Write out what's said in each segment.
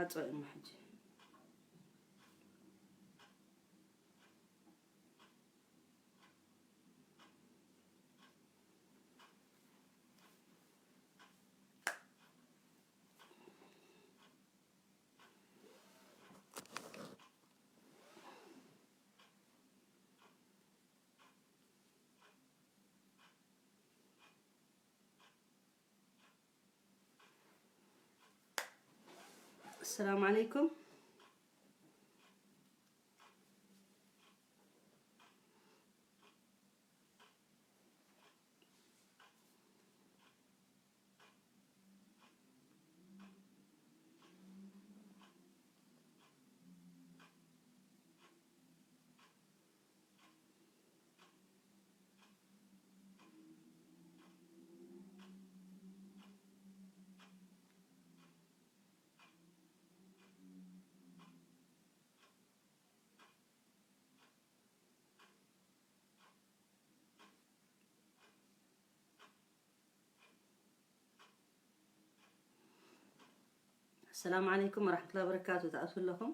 ክዓጽዎ እሞ ሕጂ። السلام عليكم. السلام عليكم ورحمة الله وبركاته. تأتوا لكم.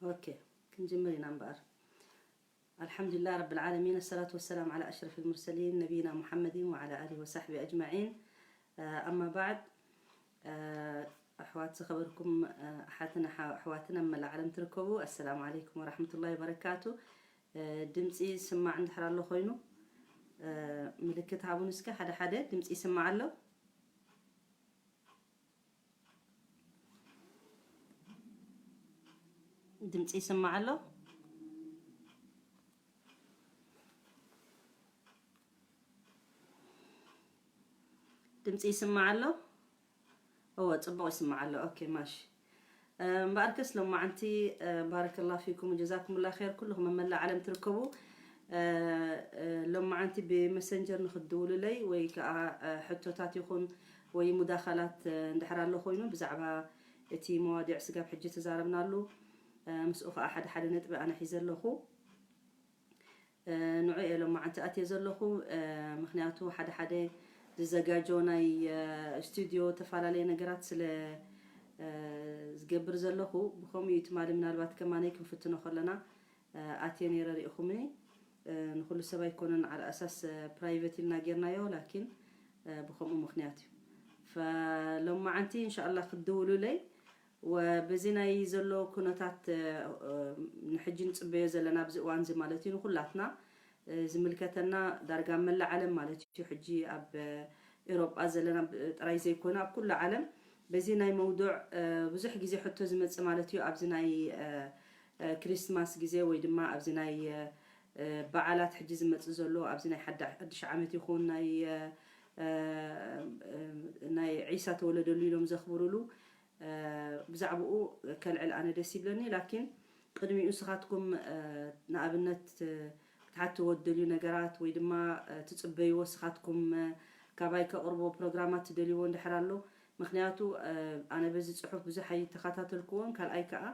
أوكي، كنجمر ينام بقر. الحمد لله رب العالمين، الصلاة والسلام على أشرف المرسلين نبينا محمد وعلى آله وصحبه أجمعين. آه، أما بعد، آه، ኣሕዋት ዝኸበርኩም፣ ኣሓትን ኣሕዋትን ኣብ መላእ ዓለም ትርከቡ፣ ኣሰላሙ ዓለይኩም ወራሕመቱላሂ ወበረካቱ። ድምፂ ይስማዕ እንድሕር ኣሎ ኮይኑ፣ ምልክት ሃቡን እስከ። ሓደ ሓደ ድምፂ ይስማዕ ኣሎ። ድምፂ ይስማዕ ኣሎ። ድምፂ ይስማዕ ኣሎ። እወ፣ ፅቡቕ ይስማዕ ኣሎ። ኦኬ፣ ማሽ። እምበኣርከስ ሎማዓንቲ፣ ባረከላ ፊኩም ጀዛኩምላ ኸይር፣ ኩልኹም ኣብ መላእ ዓለም ትርከቡ። ሎማዓንቲ ብመሰንጀር ንኽትድውሉለይ ወይ ከዓ ሕቶታት ይኹን ወይ ሙዳኸላት እንድሕር ኣሎ ኮይኑ ብዛዕባ እቲ መዋዲዕ ስጋብ ሕጂ ተዛረብናሉ፣ ምስኡ ከዓ ሓደ ሓደ ነጥቢ ኣነ ሒዘ ኣለኹ። ንዑ እየ ሎማዓንቲ ኣትየ ዘለኹ። ምኽንያቱ ሓደ ሓደ ዝዘጋጆ ናይ ስቱዲዮ ተፈላለየ ነገራት ስለ ዝገብር ዘለኹ፣ ብኸምኡ እዩ ትማሊ ምናልባት ከማነይ ክንፍትኖ ከለና ኣትየ ነይረ ርኢኹምኒ። ንኹሉ ሰብ ኣይኮነን፣ ዓለ ኣሳስ ፕራይቨት ኢልና ጌርናዮ፣ ላኪን ብኸምኡ ምኽንያት እዩ። ፈሎማዓንቲ እንሻኣላ ክትድውሉለይ ወበዚ ናይ ዘሎ ኩነታት፣ ንሕጂ ንጽበዮ ዘለና ኣብዚ እዋን እዚ ማለት እዩ፣ ንኹላትና ዝምልከተና ዳርጋ መላእ ዓለም ማለት እዩ። ሕጂ ኣብ ኤውሮጳ ዘለና ጥራይ ዘይኮነ ኣብ ኩሉ ዓለም በዚ ናይ መውዱዕ ብዙሕ ግዜ ሕቶ ዝመጽእ ማለት እዩ። ኣብዚ ናይ ክሪስትማስ ግዜ ወይ ድማ ኣብዚ ናይ በዓላት ሕጂ ዝመጽእ ዘሎ ኣብዚ ናይ ሓድሽ ዓመት ይኹን ናይ ናይ ዒሳ ተወለደሉ ኢሎም ዘኽብሩሉ ብዛዕባኡ ከልዕል ኣነ ደስ ይብለኒ። ላኪን ቅድሚኡ ንስኻትኩም ንኣብነት ክትሓትዎ ትደልዩ ነገራት ወይ ድማ ትጽበይዎ ንስኻትኩም ካባይ ከቕርቦ ፕሮግራማት ትደልይዎ እንድሕር ኣሎ፣ ምኽንያቱ ኣነ በዚ ጽሑፍ ብዙሕ ኣይተኸታተልክዎን፣ ካልኣይ ከኣ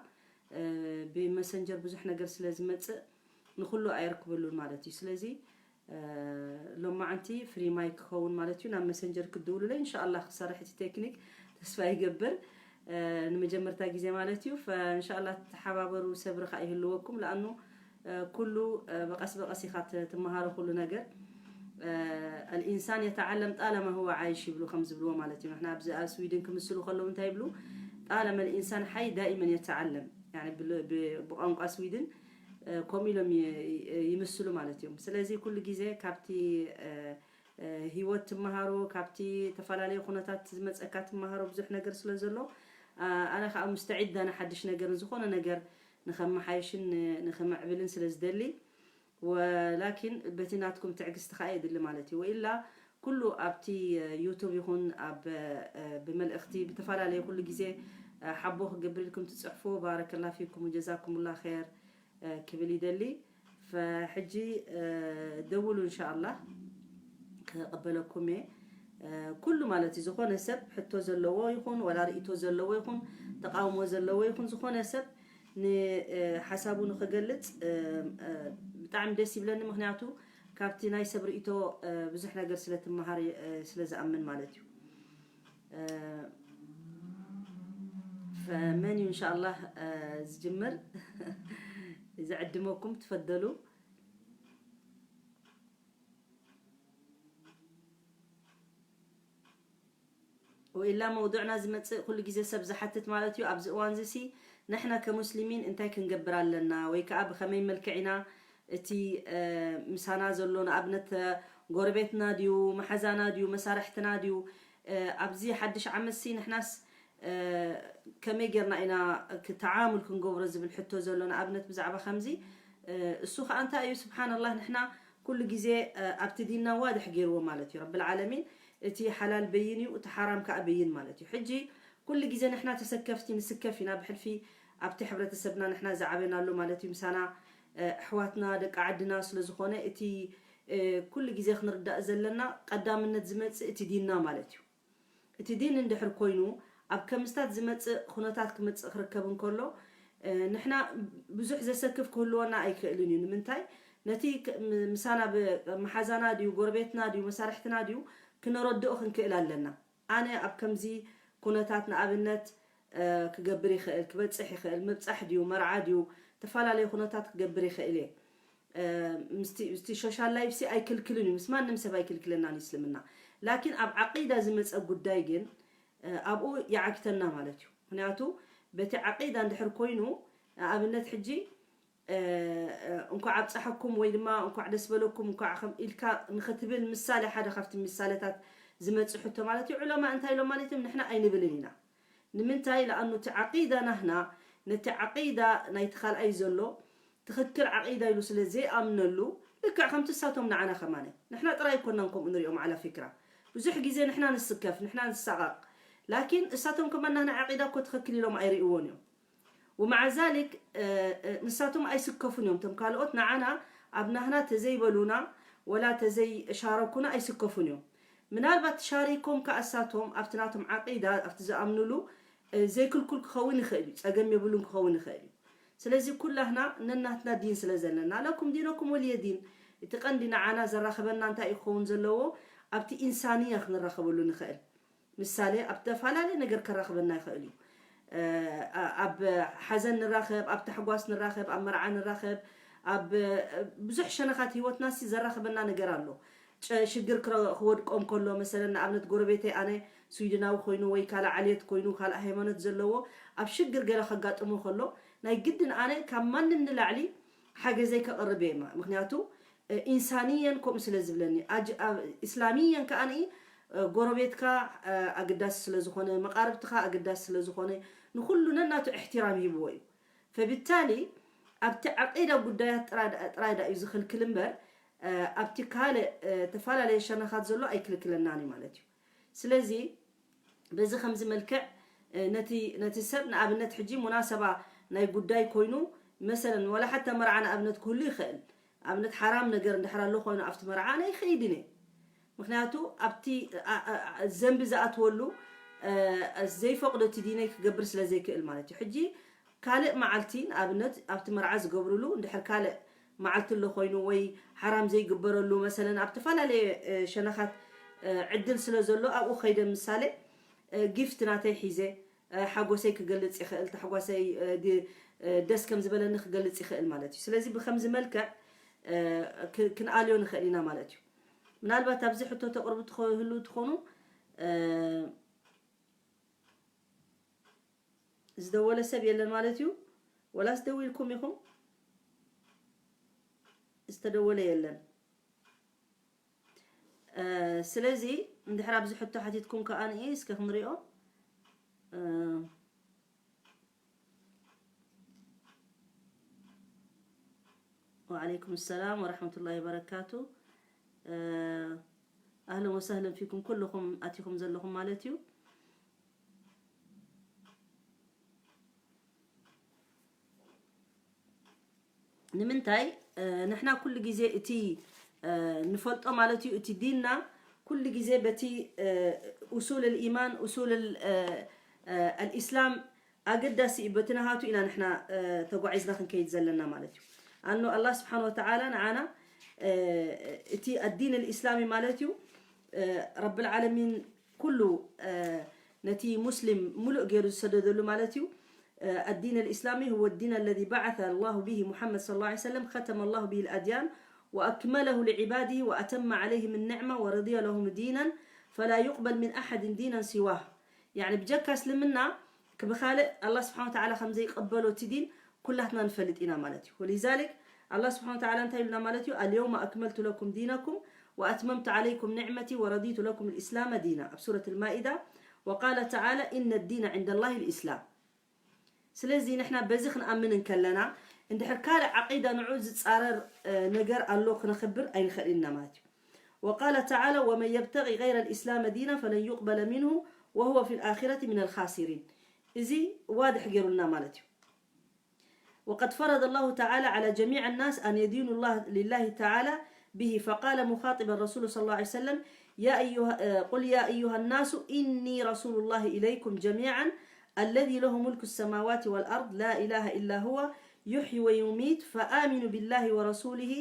ብመሰንጀር ብዙሕ ነገር ስለ ዝመጽእ ንኹሉ ኣየርክበሉን ማለት እዩ። ስለዚ ሎማዓንቲ ፍሪ ማይክ ክኸውን ማለት እዩ። ናብ መሰንጀር ክትድውሉለይ እንሻኣላ ክሰርሕ እቲ ቴክኒክ ተስፋ ይገብር፣ ንመጀመርታ ግዜ ማለት እዩ። እንሻኣላ ተሓባበሩ፣ ሰብሪ ከዓ ይህልወኩም። ለኣኑ ኩሉ ብቐስ ብቐስ ኢኻ ትመሃሮ ኩሉ ነገር። الإنسان يتعلم طالما هو عايش ይብሉ፣ ከም ዝብልዎ ማለት እዩ። ንሕና ኣብዚ ኣብ ስዊድን ክምስሉ ከለዉ እንታይ ይብሉ? طالما الإنسان حي دائما يتعلم። ብቋንቋ ስዊድን ከምኡ ኢሎም ይምስሉ ማለት እዮም። ስለዚ ኩሉ ግዜ ካብቲ ህይወት ትመሃሮ፣ ካብቲ ተፈላለዩ ኩነታት ዝመፀካ ትመሃሮ ብዙሕ ነገር ስለ ዘሎ፣ ኣነ ከዓ ሙስተዒድ ኣነ ሓድሽ ነገር ዝኾነ ነገር ንኸመሓየሽን ንኸመዕብልን ስለ ዝደሊ፣ ወላኪን በቲ ናትኩም ትዕግስቲ ከዓ የድሊ ማለት እዩ። ወኢላ ኩሉ ኣብቲ ዩቱብ ይኹን ኣብ ብመልእኽቲ ብተፈላለየ ኩሉ ግዜ ሓቦ ክገብር ኢልኩም ትፅሕፉ፣ ባረከላ ፊኩም ወጀዛኩምላ ኸይር ክብል ይደሊ። ፈሕጂ ደውሉ እንሻኣላ ክቕበለኩም እየ። ኩሉ ማለት እዩ፣ ዝኾነ ሰብ ሕቶ ዘለዎ ይኹን ወላ ርእቶ ዘለዎ ይኹን ተቃውሞ ዘለዎ ይኹን ዝኾነ ሰብ ንሓሳቡ ንክገልጽ ብጣዕሚ ደስ ይብለኒ። ምኽንያቱ ካብቲ ናይ ሰብ ርእይቶ ብዙሕ ነገር ስለ ትመሃር ስለ ዝኣምን ማለት እዩ። ፈመን እዩ እንሻኣላህ ዝጅምር? ዝዕድመኩም ትፈደሉ። ወኢላ መውዱዕና ዝመጽእ ኩሉ ግዜ ሰብ ዝሓትት ማለት እዩ። ኣብዚ እዋን እዚ ሲ ንሕና ከሙስሊሚን እንታይ ክንገብር ኣለና ወይ ከዓ ብኸመይ መልክዕ ኢና እቲ ምሳና ዘሎ ንኣብነት ጎረቤትና ድዩ መሓዛና ድዩ መሳርሕትና ድዩ ኣብዚ ሓድሽ ዓመት ሲ ንሕናስ ከመይ ጌርና ኢና ተዓሙል ክንገብሮ ዝብል ሕቶ ዘሎ ንኣብነት ብዛዕባ ከምዚ እሱ ከዓ እንታይ እዩ ስብሓንላህ ንሕና ኩሉ ግዜ ኣብቲ ዲንና ዋድሕ ገይርዎ ማለት እዩ ረብል ዓለሚን እቲ ሓላል በይን እዩ እቲ ሓራም ከዓ በይን ማለት እዩ ሕጂ ኩሉ ግዜ ንሕና ተሰከፍቲ ንስከፍ ኢና ብሕልፊ ኣብቲ ሕብረተሰብና ንሕና ዝዓበናሉ ማለት እዩ ምሳና ኣሕዋትና ደቂ ዓድና ስለዝኾነ እቲ ኩሉ ግዜ ክንርዳእ ዘለና ቀዳምነት ዝመፅእ እቲ ዲንና ማለት እዩ እቲ ዲን እንድሕር ኮይኑ ኣብ ከምስታት ዝመፅእ ኩነታት ክመፅእ ክርከብ እንከሎ ንሕና ብዙሕ ዘሰክፍ ክህልወና ኣይክእልን እዩ ንምንታይ ነቲ ምሳና መሓዛና ድዩ ጎረቤትና ድዩ መሳርሕትና ድዩ ክነረድኦ ክንክእል ኣለና ኣነ ኣብ ከምዚ ኩነታት ንኣብነት ክገብር ይኽእል ክበፅሕ ይኽእል ምብፃሕ ድዩ መርዓ ድዩ ዝተፈላለዩ ኩነታት ክገብር ይኽእል እየ ምስቲ ሶሻል ላይፍ ሲ ኣይክልክልን እዩ ምስ ማንም ሰብ ኣይክልክለናን እዩ እስልምና ላኪን ኣብ ዓቂዳ ዝመፀ ጉዳይ ግን ኣብኡ ይዓግተና ማለት እዩ ምክንያቱ በቲ ዓቂዳ እንድሕር ኮይኑ ንኣብነት ሕጂ እንኳዕ ኣብፀሐኩም ወይ ድማ እንኳዕ ደስ በለኩም እንኳዕ ከም ኢልካ ንክትብል ምሳሌ ሓደ ካብቲ ምሳሌታት ዝመፅእ ሕቶ ማለት እዩ ዑለማ እንታይ ኢሎም ማለት እዮም ንሕና ኣይንብልን ኢና ንምንታይ ለኣኑ እቲ ዓቂዳ ናህና ነቲ ዓቂዳ ናይቲ ካልኣይ ዘሎ ትኽክል ዓቂዳ ኢሉ ስለ ዘይኣምነሉ ልክዕ ከምቲ እሳቶም ንዓና ከማነ ንሕና ጥራይ ኣይኮናን ከምኡ ንሪኦም ዓላ ፊክራ ብዙሕ ግዜ ንሕና ንስከፍ ንሕና ንሳቐቕ ላኪን እሳቶም ከማን ናህና ዓቂዳ እኮ ትኽክል ኢሎም ኣይርእይዎን እዮም ومع ذلك ንሳቶም ኣይስከፉን እዮም ቶም ካልኦት ንዓና ኣብ ናህና ተዘይበሉና ወላ ተዘይሻረኩና ኣይስከፉን እዮም ምናልባት ሻሪኮም ከኣ እሳቶም ኣብቲ ናቶም ዓቂዳ ኣብቲ ዝኣምኑሉ ዘይክልኩል ክኸውን ይኽእል እዩ ጸገም የብሉን ክኸውን ይኽእል እዩ ስለዚ ኩላህና ነናትና ዲን ስለ ዘለና ለኩም ዲነኩም ወልየ ዲን እቲ ቀንዲ ንዓና ዘራኽበና እንታይ እዩ ክኸውን ዘለዎ ኣብቲ ኢንሳንያ ክንራኸበሉ ንኽእል ምሳሌ ኣብ ዝተፈላለየ ነገር ከራኽበና ይኽእል እዩ ኣብ ሓዘን ንራኸብ ኣብ ታሕጓስ ንራኸብ ኣብ መርዓ ንራኸብ ኣብ ብዙሕ ሸነኻት ህይወትና ሲ ዘራኽበና ነገር ኣሎ ሽግር ክወድቆም ከሎ መሰለን ንኣብነት ጎረቤተይ ኣነ ስዊድናዊ ኮይኑ ወይ ካልእ ዓልየት ኮይኑ ካልእ ሃይማኖት ዘለዎ ኣብ ሽግር ገለ ከጋጥሞ ከሎ ናይ ግድን ኣነ ካብ ማንም ንላዕሊ ሓገዘይ ከቕርብ እየ ምክንያቱ ኢንሳንየን ከምኡ ስለ ዝብለኒ እስላሚየን ከዓ ንኢ ጎረቤትካ ኣግዳሲ ስለ ዝኾነ መቃርብትኻ ኣግዳሲ ስለ ዝኾነ ንኩሉ ነናቱ እሕትራም ሂብዎ እዩ ፈብታሊ ኣብቲ ዓቂዳ ጉዳያት ጥራይ ዳ እዩ ዝኽልክል እምበር ኣብቲ ካልእ ተፈላለየ ሸነኻት ዘሎ ኣይክልክለናን እዩ ማለት እዩ ስለዚ በዚ ከምዚ መልክዕ ነቲ ሰብ ንኣብነት ሕጂ ሙናሰባ ናይ ጉዳይ ኮይኑ መሰለን ወላ ሓታ መርዓ ንኣብነት ክህሉ ይኽእል ኣብነት ሓራም ነገር እንድሕር ኣሎ ኮይኑ ኣብቲ መርዓ ኣነ ይኸይድን እየ ምክንያቱ ኣብቲ ዘንቢ ዝኣትወሉ ዘይፈቅዶ እቲ ዲነይ ክገብር ስለ ዘይክእል ማለት እዩ ሕጂ ካልእ መዓልቲ ንኣብነት ኣብቲ መርዓ ዝገብርሉ እንድሕር ካልእ መዓልቲ ኣሎ ኮይኑ ወይ ሓራም ዘይግበረሉ መሰለን ኣብ ዝተፈላለየ ሸነኻት ዕድል ስለ ዘሎ ኣብኡ ከይደ ምሳሌ ጊፍት ናተይ ሒዘ ሓጎሰይ ክገልፅ ይኽእል ታሕጓሰይ ደስ ከም ዝበለኒ ክገልፅ ይኽእል ማለት እዩ ስለዚ ብከምዚ መልክዕ ክንኣልዮ ንኽእል ኢና ማለት እዩ ምናልባት ኣብዚ ሕቶ ተቅርቡ ትህሉ ትኾኑ ዝደወለ ሰብ የለን ማለት እዩ ወላስ ደዊልኩም ኢኹም ዝተደወለ የለን ስለዚ እንድሕር ኣብዚ ሕቶ ሓቲትኩም ከኣ ንኢ እስከ ክንሪኦ وعليكم السلام ورحمة الله وبركاته أهلا وسهلا فيكم كلكم أتيكم زلكم مالتيو ንምንታይ ንሕና ኩሉ ግዜ እቲ ንፈልጦ ማለት እዩ እቲ ዲንና ኩሉ ግዜ በቲ ኡሱል ልኢማን ኡሱል ኣልኢስላም ኣገዳሲ እዩ በቲ ናሃቱ ኢና ንሕና ተጓዒዝና ክንከይድ ዘለና ማለት እዩ ኣኑ ኣላ ስብሓን ወተዓላ ንዓና እቲ ኣዲን ኣልኢስላሚ ማለት እዩ። ረብል ዓለሚን ኩሉ ነቲ ሙስሊም ሙሉእ ገይሩ ዝሰደደሉ ማለት እዩ። الدين الإسلامي هو الدين الذي بعث الله به محمد صلى الله عليه وسلم، ختم الله به الأديان وأكمله لعباده وأتم عليهم النعمة ورضي لهم دينا فلا يقبل من أحد دينا سواه. يعني ብጀካ እስልምና ብኻልእ ኣላህ ስብሓን ወተዓላ ከም ዘይቀበሎ እቲ ዲን ኩላትና ንፈልጥ ኢና ማለት እዩ። ولذلك ኣላህ ስብሓን ወተዓላ እንታይ ኢሉና ማለት እዩ? اليوم أكملت لكم دينكم وأتممت عليكم نعمتي ورضيت لكم الإسلام دينا ኣብ ሱረት ልማኢዳ። وقال تعالى إن الدين عند الله الإسلام። ስለዚ ንሕና በዚ ክንኣምን እንከለና እንድሕር ካልእ ዓቂዳ ንዑ ዝጻረር ነገር ኣሎ ክነኽብር ኣይንኽእል ኢና ማለት እዩ። وقال تعالى ومن يبتغ غير الإسلام دينا فلن يقبل منه وهو في الآخرة من الخاسرين። እዚ ዋድሕ ገይሩልና ማለት እዩ። وقد فرض الله تعالى على جميع الناس أن يدينوا الله لله تعالى به، فقال مخاطبا رسول صلى الله عليه وسلم: يا أيها، قل يا أيها الناس إني رسول الله إليكم جميعا الذي له ملك السماوات والأرض لا إله إلا هو يحيي ويميت فآمنوا بالله ورسوله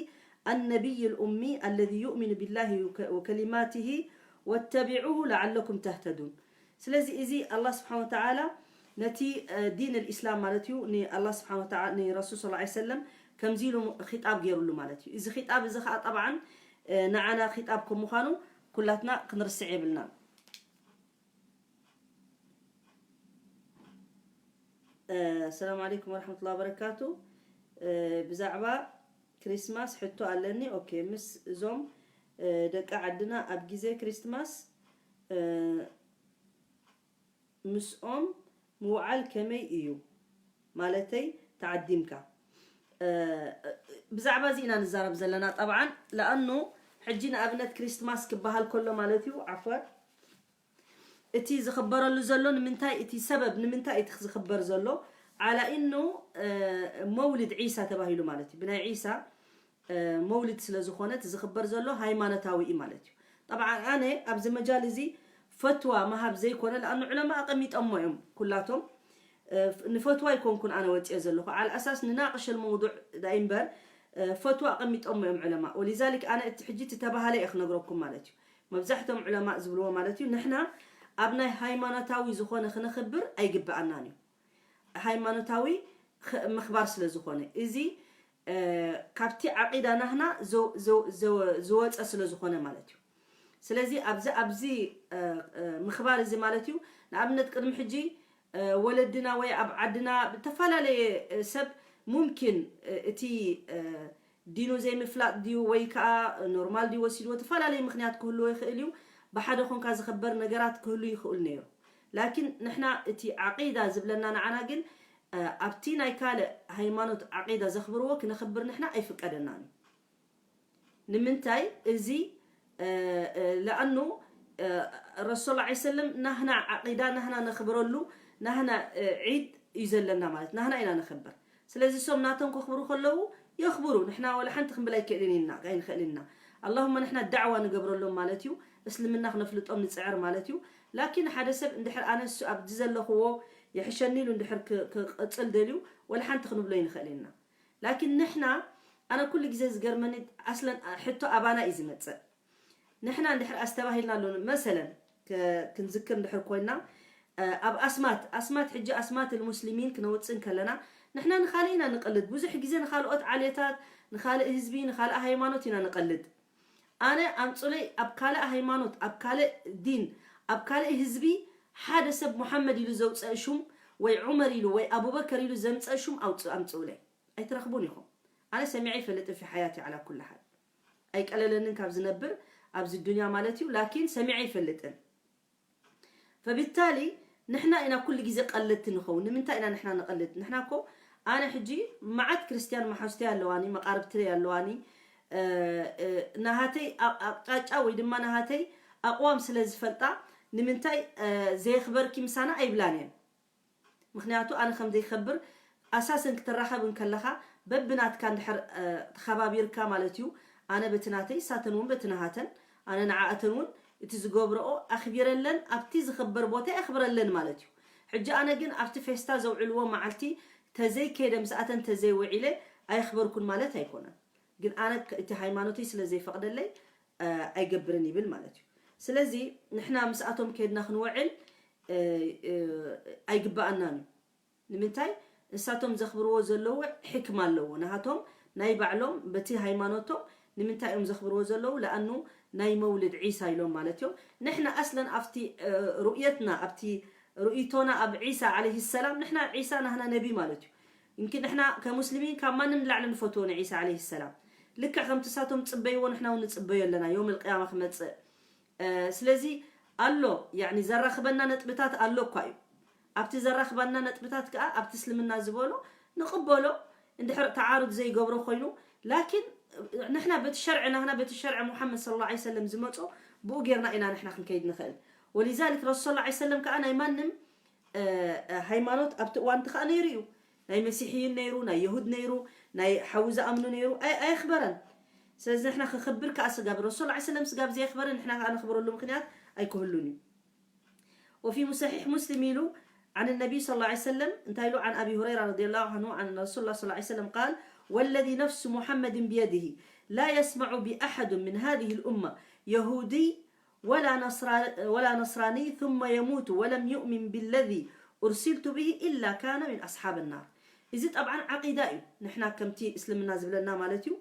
النبي الأمي الذي يؤمن بالله وكلماته واتبعوه لعلكم تهتدون. ስለዚ እዚ ኣላህ ስብሓን ወተዓላ ነቲ ዲን ልእስላም ማለት እዩ ንኣላህ ስብሓን ወተዓላ ንረሱል ስ ሰለም ከምዚ ኢሉ ኺጣብ ገይሩሉ ማለት እዩ። እዚ ኺጣብ እዚ ከዓ ጠብዓን ንዓና ኺጣብ ከም ምዃኑ ኩላትና ክንርስዕ የብልና። ሰላም ዓለይኩም ወረሕመቱላ ወበረካቱ። ብዛዕባ ክሪስማስ ሕቶ ኣለኒ። ኦኬ፣ ምስ እዞም ደቂ ዓድና ኣብ ግዜ ክሪስማስ ምስኦም ምውዓል ከመይ እዩ? ማለተይ ተዓዲምካ ብዛዕባ እዚ ኢና ንዛረብ ዘለና። ጠብዓን ለኣኑ ሕጂ ንኣብነት ክሪስትማስ ክበሃል ከሎ ማለት እዩ ዓፈር እቲ ዝኽበረሉ ዘሎ ንምንታይ፣ እቲ ሰበብ ንምንታይ እቲ ዝኽበር ዘሎ ዓላ ኢኑ መውልድ ዒሳ ተባሂሉ ማለት እዩ። ብናይ ዒሳ መውልድ ስለ ዝኾነ እቲ ዝኽበር ዘሎ ሃይማኖታዊ እዩ ማለት እዩ። ጠብዓ ኣነ ኣብዚ መጃል እዚ ፈትዋ መሃብ ዘይኮነ ለኣኑ ዕለማ ኣቐሚጠሞ እዮም ኩላቶም። ንፈትዋ ኣይኮንኩን ኣነ ወፅኦ ዘለኹ ዓል ኣሳስ ንናቅሸል መውዱዕ ዳይ እምበር ፈትዋ ኣቐሚጠሞ እዮም ዕለማ። ወሊዛሊክ ኣነ እቲ ሕጂ እቲ ተባሃለ እየ ክነግረኩም ማለት እዩ። መብዛሕቶም ዕለማ ዝብልዎ ማለት እዩ ንሕና ኣብ ናይ ሃይማኖታዊ ዝኾነ ክነኽብር ኣይግበኣናን እዩ። ሃይማኖታዊ ምኽባር ስለ ዝኾነ እዚ ካብቲ ዓቂዳ ናህና ዝወፀ ስለ ዝኾነ ማለት እዩ። ስለዚ ኣብዚ ኣብዚ ምኽባር እዚ ማለት እዩ ንኣብነት ቅድሚ ሕጂ ወለድና ወይ ኣብ ዓድና ብተፈላለየ ሰብ ሙምኪን እቲ ዲኑ ዘይምፍላጥ ድዩ ወይ ከዓ ኖርማል ድዩ ወሲድዎ፣ ተፈላለየ ምክንያት ክህልዎ ይኽእል እዩ። ብሓደ ኮንካ ዝኽበር ነገራት ክህሉ ይኽእል ነይሩ። ላኪን ንሕና እቲ ዓቂዳ ዝብለና ንዓና ግን ኣብቲ ናይ ካልእ ሃይማኖት ዓቂዳ ዘኽብርዎ ክነኽብር ንሕና ኣይፍቀደናን እዩ። ንምንታይ እዚ ለኣኑ ረሱል ላ ሰለም ናህና ዓቂዳ ናህና ነኽብረሉ ናህና ዒድ እዩ ዘለና ማለት ናህና ኢና ነኽብር። ስለዚ እሶም ናቶም ከኽብሩ ከለዉ የኽብሩ፣ ንሕና ወላ ሓንቲ ክንብል ኣይክእልን ኢና ኣይንኽእል ኢና። ኣላሁመ ንሕና ዳዕዋ ንገብረሎም ማለት እዩ፣ እስልምና ክነፍልጦም ንፅዕር ማለት እዩ። ላኪን ሓደ ሰብ እንድሕር ኣነ እሱ ኣብዚ ዘለኽዎ የሕሸኒ ኢሉ እንድሕር ክቕፅል ደልዩ ወላ ሓንቲ ክንብሎ ኣይንኽእል ኢና። ላኪን ንሕና ኣነ ኩሉ ግዜ ዝገርመኒ ኣስለን ሕቶ ኣባና እዩ ዝመፅእ። ንሕና እንድሕር ኣስተባሂልና ኣሎ መሰለን ክንዝክር እንድሕር ኮይና ኣብ ኣስማት ኣስማት ሕጂ ኣስማት ልሙስሊሚን ክነውፅእ እንከለና ንሕና ንኻልእ ኢና ንቐልድ። ብዙሕ ግዜ ንኻልኦት ዓሌታት ንኻልእ ህዝቢ ንኻልእ ሃይማኖት ኢና ንቐልድ። ኣነ ኣምፁለይ ኣብ ካልእ ሃይማኖት ኣብ ካልእ ዲን ኣብ ካልእ ህዝቢ ሓደ ሰብ ሙሓመድ ኢሉ ዘውፀእ ሹም ወይ ዑመር ኢሉ ወይ ኣቡበከር ኢሉ ዘምፀእ ሹም ኣውፅእ ኣምፅኡለይ ኣይትረኽቡን ኢኹም። ኣነ ሰሚዐ ይፈልጥን ፊ ሓያቲ ዓላ ኩሉ ሓል ኣይቀለለንን ካብ ዝነብር ኣብዚ ዱንያ ማለት እዩ። ላኪን ሰሚዐ ይፈልጥን። ፈብታሊ ንሕና ኢና ኩሉ ግዜ ቀለድቲ ንኸውን። ንምንታይ ኢና ንሕና ንቐልድ? ንሕና እኮ ኣነ ሕጂ መዓት ክርስትያን መሓዙተይ ኣለዋኒ፣ መቓርብትለይ ኣለዋኒ። ናሃተይ ኣቅጫጫ ወይ ድማ ናሃተይ ኣቕዋም ስለ ዝፈልጣ ንምንታይ ዘየኽበርኪ ምሳና ኣይብላን እየን። ምክንያቱ ኣነ ከም ዘይከብር ኣሳሰን ክትራኸብ እንከለኻ በብናትካ እንድሕር ተኸባቢርካ ማለት እዩ። ኣነ በቲ ናተይ እሳተን እውን በቲ ናሃተን ኣነ ንዓኣተን እውን እቲ ዝገብረኦ ኣኽቢረለን ኣብቲ ዝኽበር ቦታ የኽብረለን ማለት እዩ። ሕጂ ኣነ ግን ኣብቲ ፌስታ ዘውዕልዎ መዓልቲ ተዘይከይደ ምስኣተን ተዘይውዒለ ኣየኽበርኩን ማለት ኣይኮነን። ግን ኣነ እቲ ሃይማኖተይ ስለ ዘይፈቕደለይ ኣይገብርን ይብል ማለት እዩ። ስለዚ ንሕና ምስኣቶም ከድና ክንወዕል ኣይግባኣናን እዩ። ንምንታይ? ንሳቶም ዘኽብርዎ ዘለዉ ሕክማ ኣለዎ። ናሃቶም ናይ ባዕሎም በቲ ሃይማኖቶም ንምንታይ እዮም ዘኽብርዎ ዘለዉ? ለኣኑ ናይ መውልድ ዒሳ ኢሎም ማለት እዮም። ንሕና ኣስለን ኣብቲ ሩእየትና ኣብቲ ርእይቶና ኣብ ዒሳ ዓለይሂ ሰላም ንሕና ዒሳ ናህና ነቢ ማለት እዩ። እንኪ ንሕና ከሙስሊሚን ካብ ማንም ንላዕሊ ንፈትዎ ንዒሳ ዓለይሂ ሰላም። ልክዕ ከምቲ ሳቶም ጽበይዎ ንሕና እውን ንጽበዮ ኣለና ዮም ልቅያማ ክመጽእ። ስለዚ ኣሎ ያኒ ዘራኽበና ነጥብታት ኣሎ እኳ እዩ። ኣብቲ ዘራኽበና ነጥብታት ከዓ ኣብቲ እስልምና ዝበሎ ንቕበሎ። እንድሕር ተዓሩድ ዘይገብሮ ኮይኑ ላኪን ንሕና በቲ ሸርዒ ናህና በቲ ሸርዒ ሙሓመድ ስለ ላ ሰለም ዝመጾ ብኡ ጌርና ኢና ንሕና ክንከይድ ንኽእል። ወሊዛሊክ ረሱል ስለ ላ ሰለም ከዓ ናይ ማንም ሃይማኖት ኣብቲ እዋንቲ ከዓ ነይሩ እዩ። ናይ መሲሕይን ነይሩ፣ ናይ የሁድ ነይሩ፣ ናይ ሓዊ ዝኣምኑ ነይሩ ኣየኽበረን። ስለዚ ንሕና ክኽብር ከዓ ስጋብ ረሱል ላ ሰለም ስጋብ ዘየኽበረ ንሕና ከዓ ነኽብረሉ ምክንያት ኣይክህሉን እዩ። وفي صحيح مسلم ኢሉ عن النبي صلى الله عليه وسلم እንታይ ኢሉ عن أبي هريرة رضي الله عنه عن رسول الله صلى الله عليه وسلم قال والذي نفس محمد بيده لا يسمع بأحد من هذه الأمة يهودي ولا نصرا ولا نصراني ثم يموت ولم يؤمن بالذي أرسلت به إلا كان من أصحاب النار። እዚ ጠብዓን ዓቂዳ እዩ። ንሕና ከምቲ እስልምና ዝብለና ማለት እዩ።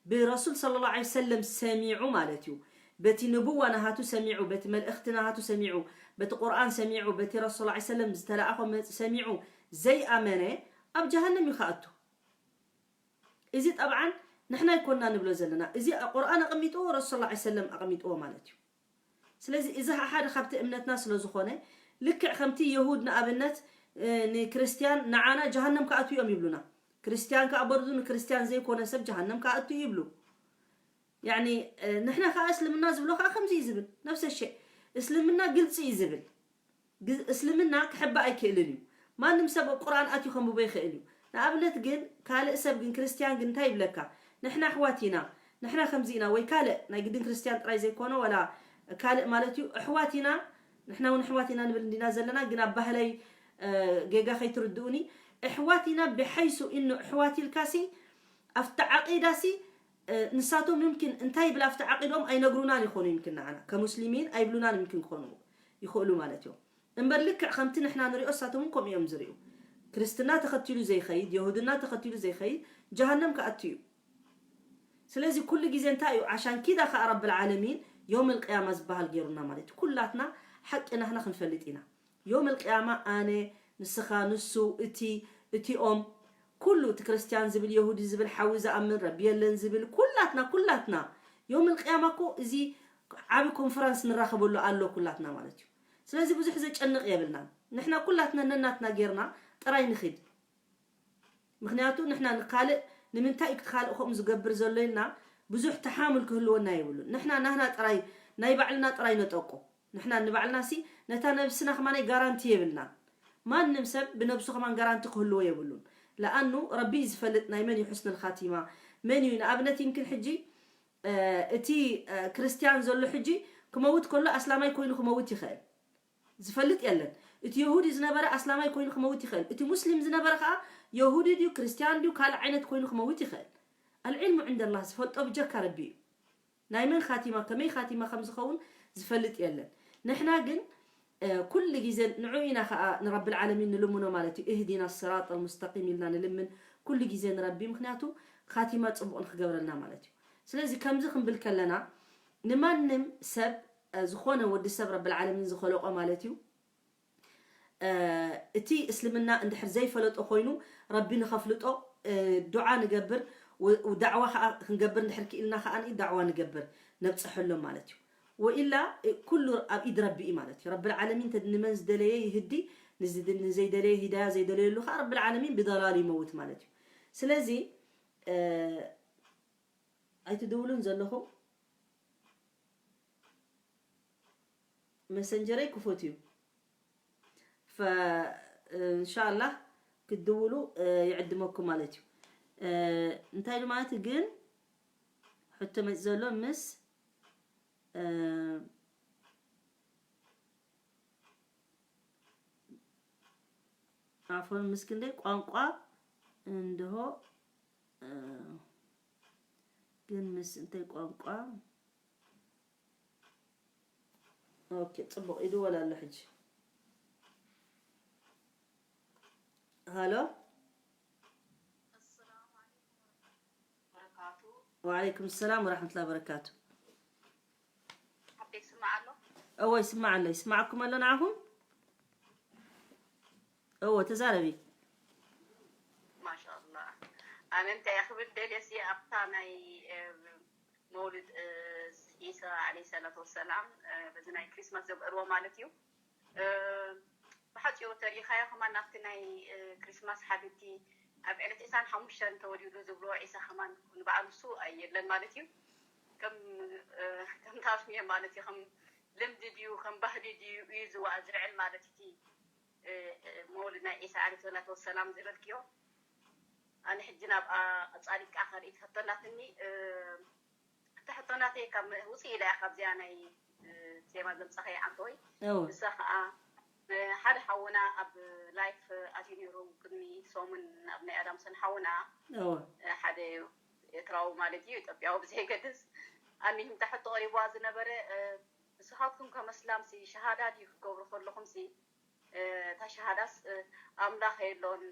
ብረሱል ስለ ላ ሰለም ሰሚዑ ማለት እዩ። በቲ ንቡዋ ናሃቱ ሰሚዑ፣ በቲ መልእኽቲ ናሃቱ ሰሚዑ፣ በቲ ቁርኣን ሰሚዑ፣ በቲ ረሱል ላ ሰለም ዝተለኣኾ መ- ሰሚዑ ዘይኣመነ ኣብ ጀሃነም እዩ ክኣቱ። እዚ ጠብዓን ንሕና ኣይኮና ንብሎ ዘለና። እዚ ቁርኣን ኣቐሚጥዎ ረሱል ላ ሰለም ኣቐሚጥዎ ማለት እዩ። ስለዚ እዚ ሓደ ካብቲ እምነትና ስለ ዝኾነ ልክዕ ከምቲ የሁድ ንኣብነት ንክርስትያን ንዓና ጀሃነም ክኣቱ እዮም ይብሉና። ክርስትያን ከዓ በርዱ ንክርስትያን ዘይኮነ ሰብ ጀሃነም ክኣቱ ይብሉ። ያኒ ንሕና ከዓ እስልምና ዝብሎ ከዓ ከምዚ እዩ ዝብል ነፍሰ ሸ እስልምና ግልፂ እዩ ዝብል። እስልምና ክሕባእ ኣይክእልን እዩ። ማንም ሰብ ኣብ ቁርኣን ኣትዩ ከንብቦ ይኽእል እዩ። ንኣብነት ግን ካልእ ሰብ ግን ክርስትያን ግን እንታይ ይብለካ? ንሕና ኣሕዋት ኢና፣ ንሕና ከምዚ ኢና ወይ ካልእ ናይ ግድን ክርስትያን ጥራይ ዘይኮነ ወላ ካልእ ማለት እዩ። ኣሕዋት ኢና፣ ንሕና እውን ኣሕዋት ኢና ንብል እንዲና ዘለና ግን ኣብ ባህለይ ጌጋ ከይትርድኡኒ። ኣሕዋት ኢና ብሓይሱ እኖ ኣሕዋት ኢልካሲ ኣብቲ ዓቂዳሲ ንሳቶም ምምክን እንታይ ይብል ኣብቲ ዓቂዶም ኣይነግሩናን ይኾኑ ይምክን ንዓና ከሙስሊሚን ኣይብሉናን ይምክን ክኾኑ ይኽእሉ ማለት እዮም። እምበር ልክዕ ከምቲ ንሕና ንሪኦ እሳቶም እውን ከምኡ እዮም ዝርእዩ። ክርስትና ተኸቲሉ ዘይኸይድ የሁድና ተኸቲሉ ዘይኸይድ ጀሃነም ክኣቱ እዩ። ስለዚ ኩሉ ግዜ እንታይ እዩ ዓሻን ኪዳ ከዓ ረብል ዓለሚን ዮም ልቅያማ ዝበሃል ገይሩና ማለት እዩ። ኩላትና ሓቂ ናህና ክንፈልጥ ኢና። ዮም ልቅያማ ኣነ ንስኻ ንሱ እቲ እቲኦም ኩሉ እቲ ክርስትያን ዝብል የሁዲ ዝብል ሓዊ ዝኣምን ረቢ የለን ዝብል ኩላትና ኩላትና ዮም ልቅያማ እኮ እዚ ዓቢ ኮንፈረንስ ንራኸበሉ ኣሎ ኩላትና ማለት እዩ። ስለዚ ብዙሕ ዘጨንቕ የብልናን። ንሕና ኩላትና ነናትና ጌርና ጥራይ ንኺድ። ምክንያቱ ንሕና ንካልእ ንምንታይ እዩ ካልእ ከምኡ ዝገብር ዘሎ ኢልና ብዙሕ ተሓሙል ክህልወና የብሉን። ንሕና ናህና ጥራይ ናይ ባዕልና ጥራይ ነጠቆ። ንሕና ንባዕልና ሲ ነታ ነብስና ከማናይ ጋራንቲ የብልናን። ማንም ሰብ ብነብሱ ከማን ጋራንቲ ክህልዎ የብሉን። ለኣኑ ረቢ እዩ ዝፈልጥ ናይ መን እዩ ሕስኑል ኻቲማ መን እዩ። ንኣብነት ይምክን ሕጂ እቲ ክርስትያን ዘሎ ሕጂ ክመውት ከሎ ኣስላማይ ኮይኑ ክመውት ይኽእል። ዝፈልጥ የለን። እቲ የሁዲ ዝነበረ ኣስላማይ ኮይኑ ክመውት ይኽእል። እቲ ሙስሊም ዝነበረ ከዓ የሁዲ ድዩ ክርስትያን ድዩ ካልእ ዓይነት ኮይኑ ክመውት ይኽእል። ኣልዕልሙ ዕንደላህ ዝፈልጦ ብጀካ ረቢ እዩ። ናይ መን ኻቲማ ከመይ ኻቲማ ከም ዝኸውን ዝፈልጥ የለን። ንሕና ግን ኩሉ ግዜ ንዑ ኢና ከዓ ንረብል ዓለሚን ንልምኖ ማለት እዩ። እህዲና ስራጥ ሙስተቂም ኢልና ንልምን ኩሉ ግዜ ንረቢ ምክንያቱ ኻቲማ ፅቡቕ ንክገብረልና ማለት እዩ። ስለዚ ከምዚ ክንብል ከለና ንማንም ሰብ ዝኾነ ወዲ ሰብ ረብል ዓለሚን ዝኸለቆ ማለት እዩ። እቲ እስልምና እንድሕር ዘይፈለጦ ኮይኑ ረቢ ንኸፍልጦ ዱዓ ንገብር። ዳዕዋ ከዓ ክንገብር እንድሕር ክኢልና ከዓ ዳዕዋ ንገብር ነብፀሐሎም ማለት እዩ። ወኢላ ኩሉ ኣብ ኢድ ረቢ እዩ ማለት እዩ። ረብል ዓለሚን ንመን ዝደለየ ይህዲ፣ ንዘይደለየ ሂዳያ ዘይደለየሉ ከዓ ረብል ዓለሚን ብደላል ይመውት ማለት እዩ። ስለዚ ኣይትድውሉን ዘለኹም መሰንጀረይ ክፉት እዩ። ፈ እንሻላህ ክትድውሉ ይዕድመኩም ማለት እዩ። እንታይ ማለት ግን ሕቶ መፂ ዘሎ ምስ ኣፎን ምስ ክንደይ ቋንቋ እንድሆ ግን ምስ እንታይ ቋንቋ? ኦኬ፣ ጽቡቕ፣ ይድወል ኣሎ ሕጂ። ሃሎ። ወዓለይኩም ሰላም ወራህመቱላሂ ወበረካቱ። እወ፣ ይስማዕ ኣሎ፣ ይስማዕኩም ኣሎ ንዓኹም? እወ፣ ተዛረቢ። ማሻኣላህ። ኣነ እንታይ ክብል ደልየ ሲ ኣብታ ናይ፣ እ፣ መውልድ፣ እ፣ ዒሳ ዓለይሂ ሰላቱ ወሰላም፣ እ፣ በዚ ናይ ክሪስማስ ዘብዕልዎ ማለት እዩ። እ፣ ብሓጺሩ ተሪኢኻዮ ከማን ናብቲ ናይ፣ እ፣ ክሪስማስ ሓቢብቲ ኣብ ዕለት ዒስራን ሓሙሽተን ተወሊዱ ዝብልዎ ዒሳ ከማን ንበዓል ንሱ ኣየለን ማለት እዩ። ከም፣ እ፣ ከም ታስሚየ ማለት እዩ፣ ከም ልምዲ ድዩ፣ ከም ባህሊ ድዩ እዩ ዝዋ-፣ ዝልዕል ማለት እቲ፣ እ፣ እ፣ መውልድ ናይ ዒሳ ዓለይሂ ሰላቱ ወሰላም ዝበልክዮ። ኣነ ሕጂ ናብ፣ ኣ-፣ ኣጻዲቃ ካልኢት ሕቶ ኣላትኒ። እ፣ እታ ሕቶ ናተይ ካብ ውጽእ ኢላ እያ ካብዚኣ ናይ፣ እ፣ ቴማ ዘምጻኻያ ዓንተወይ። እወ። ንሳ ኸኣ፣ እ፣ ሓደ ሓውና ኣብ ላይፍ ኣትዩ ነይሩ ቅድሚ ሰሙን ኣብ ናይ ኣዳምሰን ሓውና። እወ። እ፣ ሓደ ኤርትራዊ ማለት እዩ፣ ኢትዮጵያዊ ብዘይገድስ። ኣኒህ እንተ ሕቶ ቀሪብዋ ዝነበረ፣ እ፣ ንስኻትኩም ከም ኣስላምሲ ሸሃዳ ድዩ ክትገብሩ ከለኹምሲ፣ እ፣ እታ ሸሃዳስ፣ እ፣ ኣምላኽ የሎን፣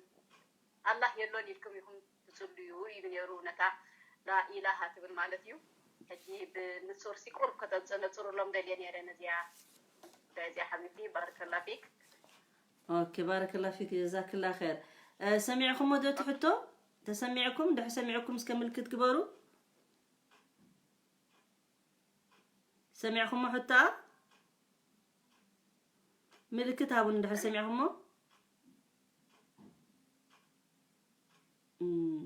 ኣላህ የሎን ኢልኩም ኢኹም ትጽልዩ ኢሉ ነይሩ፣ ነታ ላኢላሃ ትብል ማለት እዩ። ሕጂ ብንጹር ሲ ቁሩብ ከተንጸነጽሩሎም ደልየ ነይረ ነዚኣ ጉዳይ እዚኣ ሓቢብቲ። ባረከላ ፊክ። ኦኬ፣ ባረከላ ፊክ፣ ጀዛክላ ኸይር። እ፣ ሰሚዕኩሞ ዶ እቲ ሕቶ? ተሰሚዕኩም? ድሕሪ ሰሚዕኩም እስከ ምልክት ግበሩ። ሰሚዕኩሞ ሕቶኣ? ምልክት ሃቡኒ እንድሕር ሰሚዕኩሞ። እም።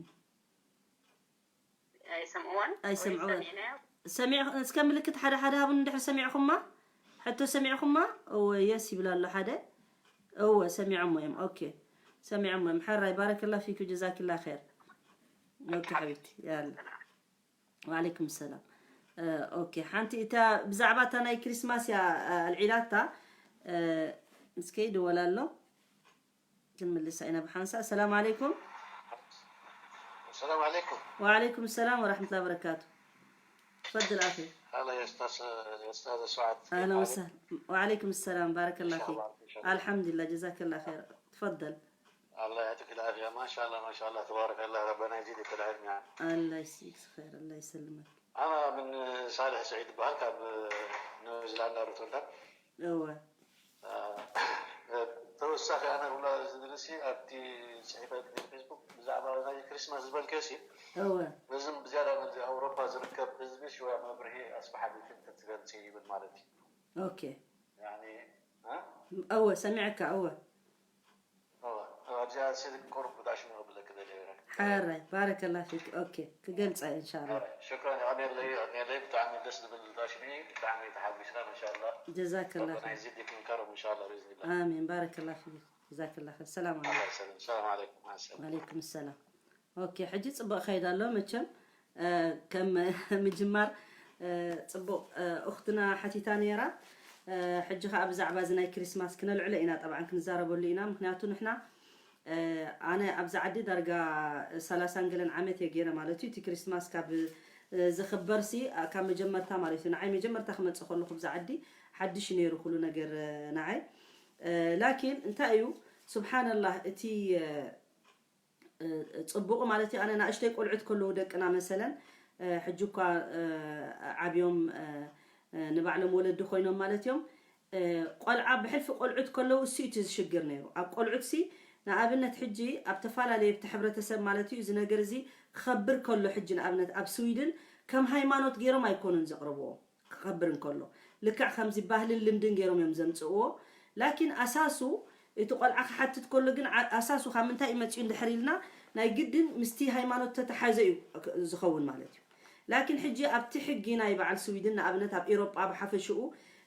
ኣይሰምዕዎን? ኣይሰምዕዎን። ወይ ሰሚዕናዮ? ሰሚዕ-፣ እስከ ምልክት ሓደ ሓደ ሃቡኒ እንድሕር ሰሚዕኩማ። ሕቶ ሰሚዕኩማ? እወ፣ የስ ይብል ኣሎ ሓደ። እወ፣ ሰሚዖሞ እዮም። ኦኬ። ሰሚዖሞ እዮም። ሕራይ፣ ባረከላ ፊክ፣ ጀዛኪላ ኸይር። ኦኬ፣ ሓቢብቲ። ያላ። ወዓለይኩም ሰላም። እ፣ ኦኬ፣ ሓንቲ እታ ብዛዕባ እታ ናይ ክሪስማስ እያ፣ እ፣ ኣልዒላታ። እ፣ እስከ ይድወል ኣሎ። ክንምልሳ ኢና ብሓንሳእ። ሰላም ዓለይኩም። ሰላም ዓለይኩም። ወዓለይኩም ሰላም ወራህመቱላሂ ወበረካቱ። تفضل أخي. هلا يا أستاذ، يا أستاذ سعد. أهلا وسهلا. وعليكم السلام، بارك الله فيك. الحمد لله، جزاك الله خير. تفضل. الله يعطيك العافية. ما شاء الله، ما شاء الله، تبارك الله، ربنا يزيدك العلم يعني. الله يجزيك خير، الله يسلمك. أنا من صالح سعيد بحر، كاب نيوزيلندا روتوندا. እወ። ተወሳኺ ኣነ ክብላ ዝደሊ ሲ ኣብቲ ጽሒፈ ፌስቡክ ብዛዕባ ናይ ክሪስማስ ዝበልከ ሲ እወ። በዝም ብዝያዳ ነዚ ኣውሮፓ ዝርከብ ህዝቢ ሽዋ መብርሂ ኣስፍሓ ቤትን ተትገልጺ ይብል ማለት እዩ። ኦኬ። ያኒ፣ እ? እወ፣ ሰሚዐካ፣ እወ። እወ፣ ኣብዚኣ ስልክ ቁሩብ ብጣዕሚ ክብለክ ደልየ ነይረ። ሓራይ፣ ባረከላ ፊክ። ኦኬ፣ ክገልጻ እየ፣ ኢንሻኣላ። ሓራይ፣ ሽክራን፣ የቐንየለይ፣ የቐንየለይ። ብጣዕሚ ደስ ዝብል ዳሽኒ፣ ብጣዕሚ ተሓጒስና፣ ማሻኣላ። ጀዛከላ ረበና ኸይር። ይዚድክ ምን ከረም፣ ኢንሻኣላ፣ ብኢዝኒላ። ኣሚን፣ ባረከላ ፊክ። ጀዛከላ ኸይር። ሰላም ዓለይኩም። ኣላህ ይሰልም። ሰላም ዓለይኩም፣ ማዓ ሰላም። ወዓለይኩም ሰላም። ኦኬ፣ ሕጂ ጽቡቕ ከይድ ኣሎ መቸም። እ፣ ከም ምጅማር፣ እ፣ ጽቡቕ፣ እ፣ ኡኽትና ሓቲታ ነይራ። እ፣ ሕጂ ኸኣ ብዛዕባ እዚ ናይ ክሪስማስ ክነልዕሎ ኢና፣ ጠብዓን ክንዛረበሉ ኢና። ምኽንያቱ ንሕና፣ እ፣ ኣነ ኣብዚ ዓዲ ዳርጋ ሰላሳን ገለን ዓመት እየ ገይረ ማለት እዩ። እቲ ክሪስማስ ካብ፣ እ፣ ዝኽበርሲ፣ እ፣ ካብ መጀመርታ ማለት እዩ። ንዓይ መጀመርታ ክመጽእ ከለኹ ኣብዚ ዓዲ ሓድሽ እዩ ነይሩ ኩሉ ነገር፣ እ፣ ንዓይ። እ፣ ላኪን እንታይ እዩ፣ ሱብሓነላህ፣ እቲ፣ እ፣ እ፣ ጽቡቕ ማለት እዩ። ኣነ ንኣሽተይ ቆልዑት ከለዉ ደቅና መሰለን፣ እ፣ ሕጂ እኳ፣ እ፣ ዓብዮም፣ እ፣ እ፣ ንባዕሎም ወለዲ ኮይኖም ማለት እዮም። እ፣ ቆልዓ ብሕልፊ ቆልዑት ከለዉ እሱ እዩ እቲ ዝሽግር ነይሩ። ኣብ ቆልዑትሲ ንኣብነት ሕጂ ኣብ ተፈላለየ ኣብቲ ሕብረተሰብ ማለት እዩ እዚ ነገር እዚ ክኸብር ከሎ ሕጂ ንኣብነት ኣብ ስዊድን ከም ሃይማኖት ገይሮም ኣይኮኑን ዘቕርብዎ። ክኸብር እንከሎ፣ ልክዕ ከምዚ ባህልን ልምድን ገይሮም እዮም ዘምጽእዎ። ላኪን ኣሳሱ፣ እቲ ቆልዓ ክሓትት ከሎ ግን ዓ-፣ ኣሳሱ ካብ ምንታይ እዩ መጺኡ እንድሕር ኢልና፣ ናይ ግድን ምስቲ ሃይማኖት ተተሓዘ እዩ ክ-፣ ዝኸውን ማለት እዩ። ላኪን ሕጂ ኣብቲ ሕጊ ናይ በዓል ስዊድን፣ ንኣብነት ኣብ ኤሮጳ ብሓፈሽኡ፣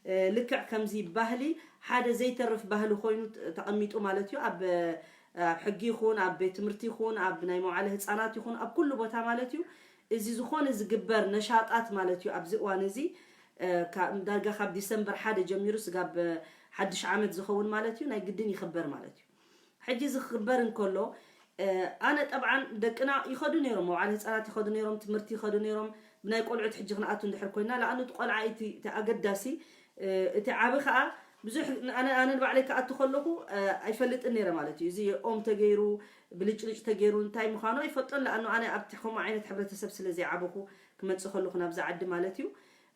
እ፣ ልክዕ ከምዚ ባህሊ ሓደ ዘይተርፍ ባህሊ ኮይኑ ት-፣ ተቐሚጡ ማለት እዩ። ኣብ፣ ኣብ ሕጊ ይኹን፣ ኣብ ቤት ትምህርቲ ይኹን፣ ኣብ ናይ መዋዕለ ህጻናት ይኹን፣ ኣብ ኩሉ ቦታ ማለት እዩ። እዚ ዝኾነ ዝግበር ነሻጣት ማለት እዩ። ኣብዚ እዋን እዚ፣ እ፣ ካ-፣ ዳርጋ ካብ ዲሰምበር ሓደ ጀሚሩ ስጋብ ሓድሽ ዓመት ዝኸውን ማለት እዩ፣ ናይ ግድን ይኽበር ማለት እዩ። ሕጂ እዚ ክኽበር እንከሎ፣ እ፣ ኣነ ጠብዓን ደቅና ይኸዱ ነይሮም፣ መውዓሊ ህፃናት ይኸዱ ነይሮም፣ ትምህርቲ ይኸዱ ነይሮም፣ ናይ ቆልዑት ሕጂ ክንኣቱ እንድሕር ኮይና፣ ለኣኑ እቲ ቆልዓ እቲ እቲ ኣገዳሲ፣ እ፣ እቲ ዓቢ ከኣ ብዙሕ፣ ኣነ ኣነ ንባዕለይ ክኣቱ ከለኹ፣ እ፣ ኣይፈልጥን ነይረ ማለት እዩ። እዚ ኦም ተገይሩ፣ ብልጭልጭ ተገይሩ እንታይ ምዃኑ ኣይፈልጦን። ለኣኑ ኣነ ኣብቲ ከምኡ ዓይነት ሕብረተሰብ ስለ ዘይዓበኹ፣ ክመጽእ ከለኹ ናብዛ ዓዲ ማለት እዩ።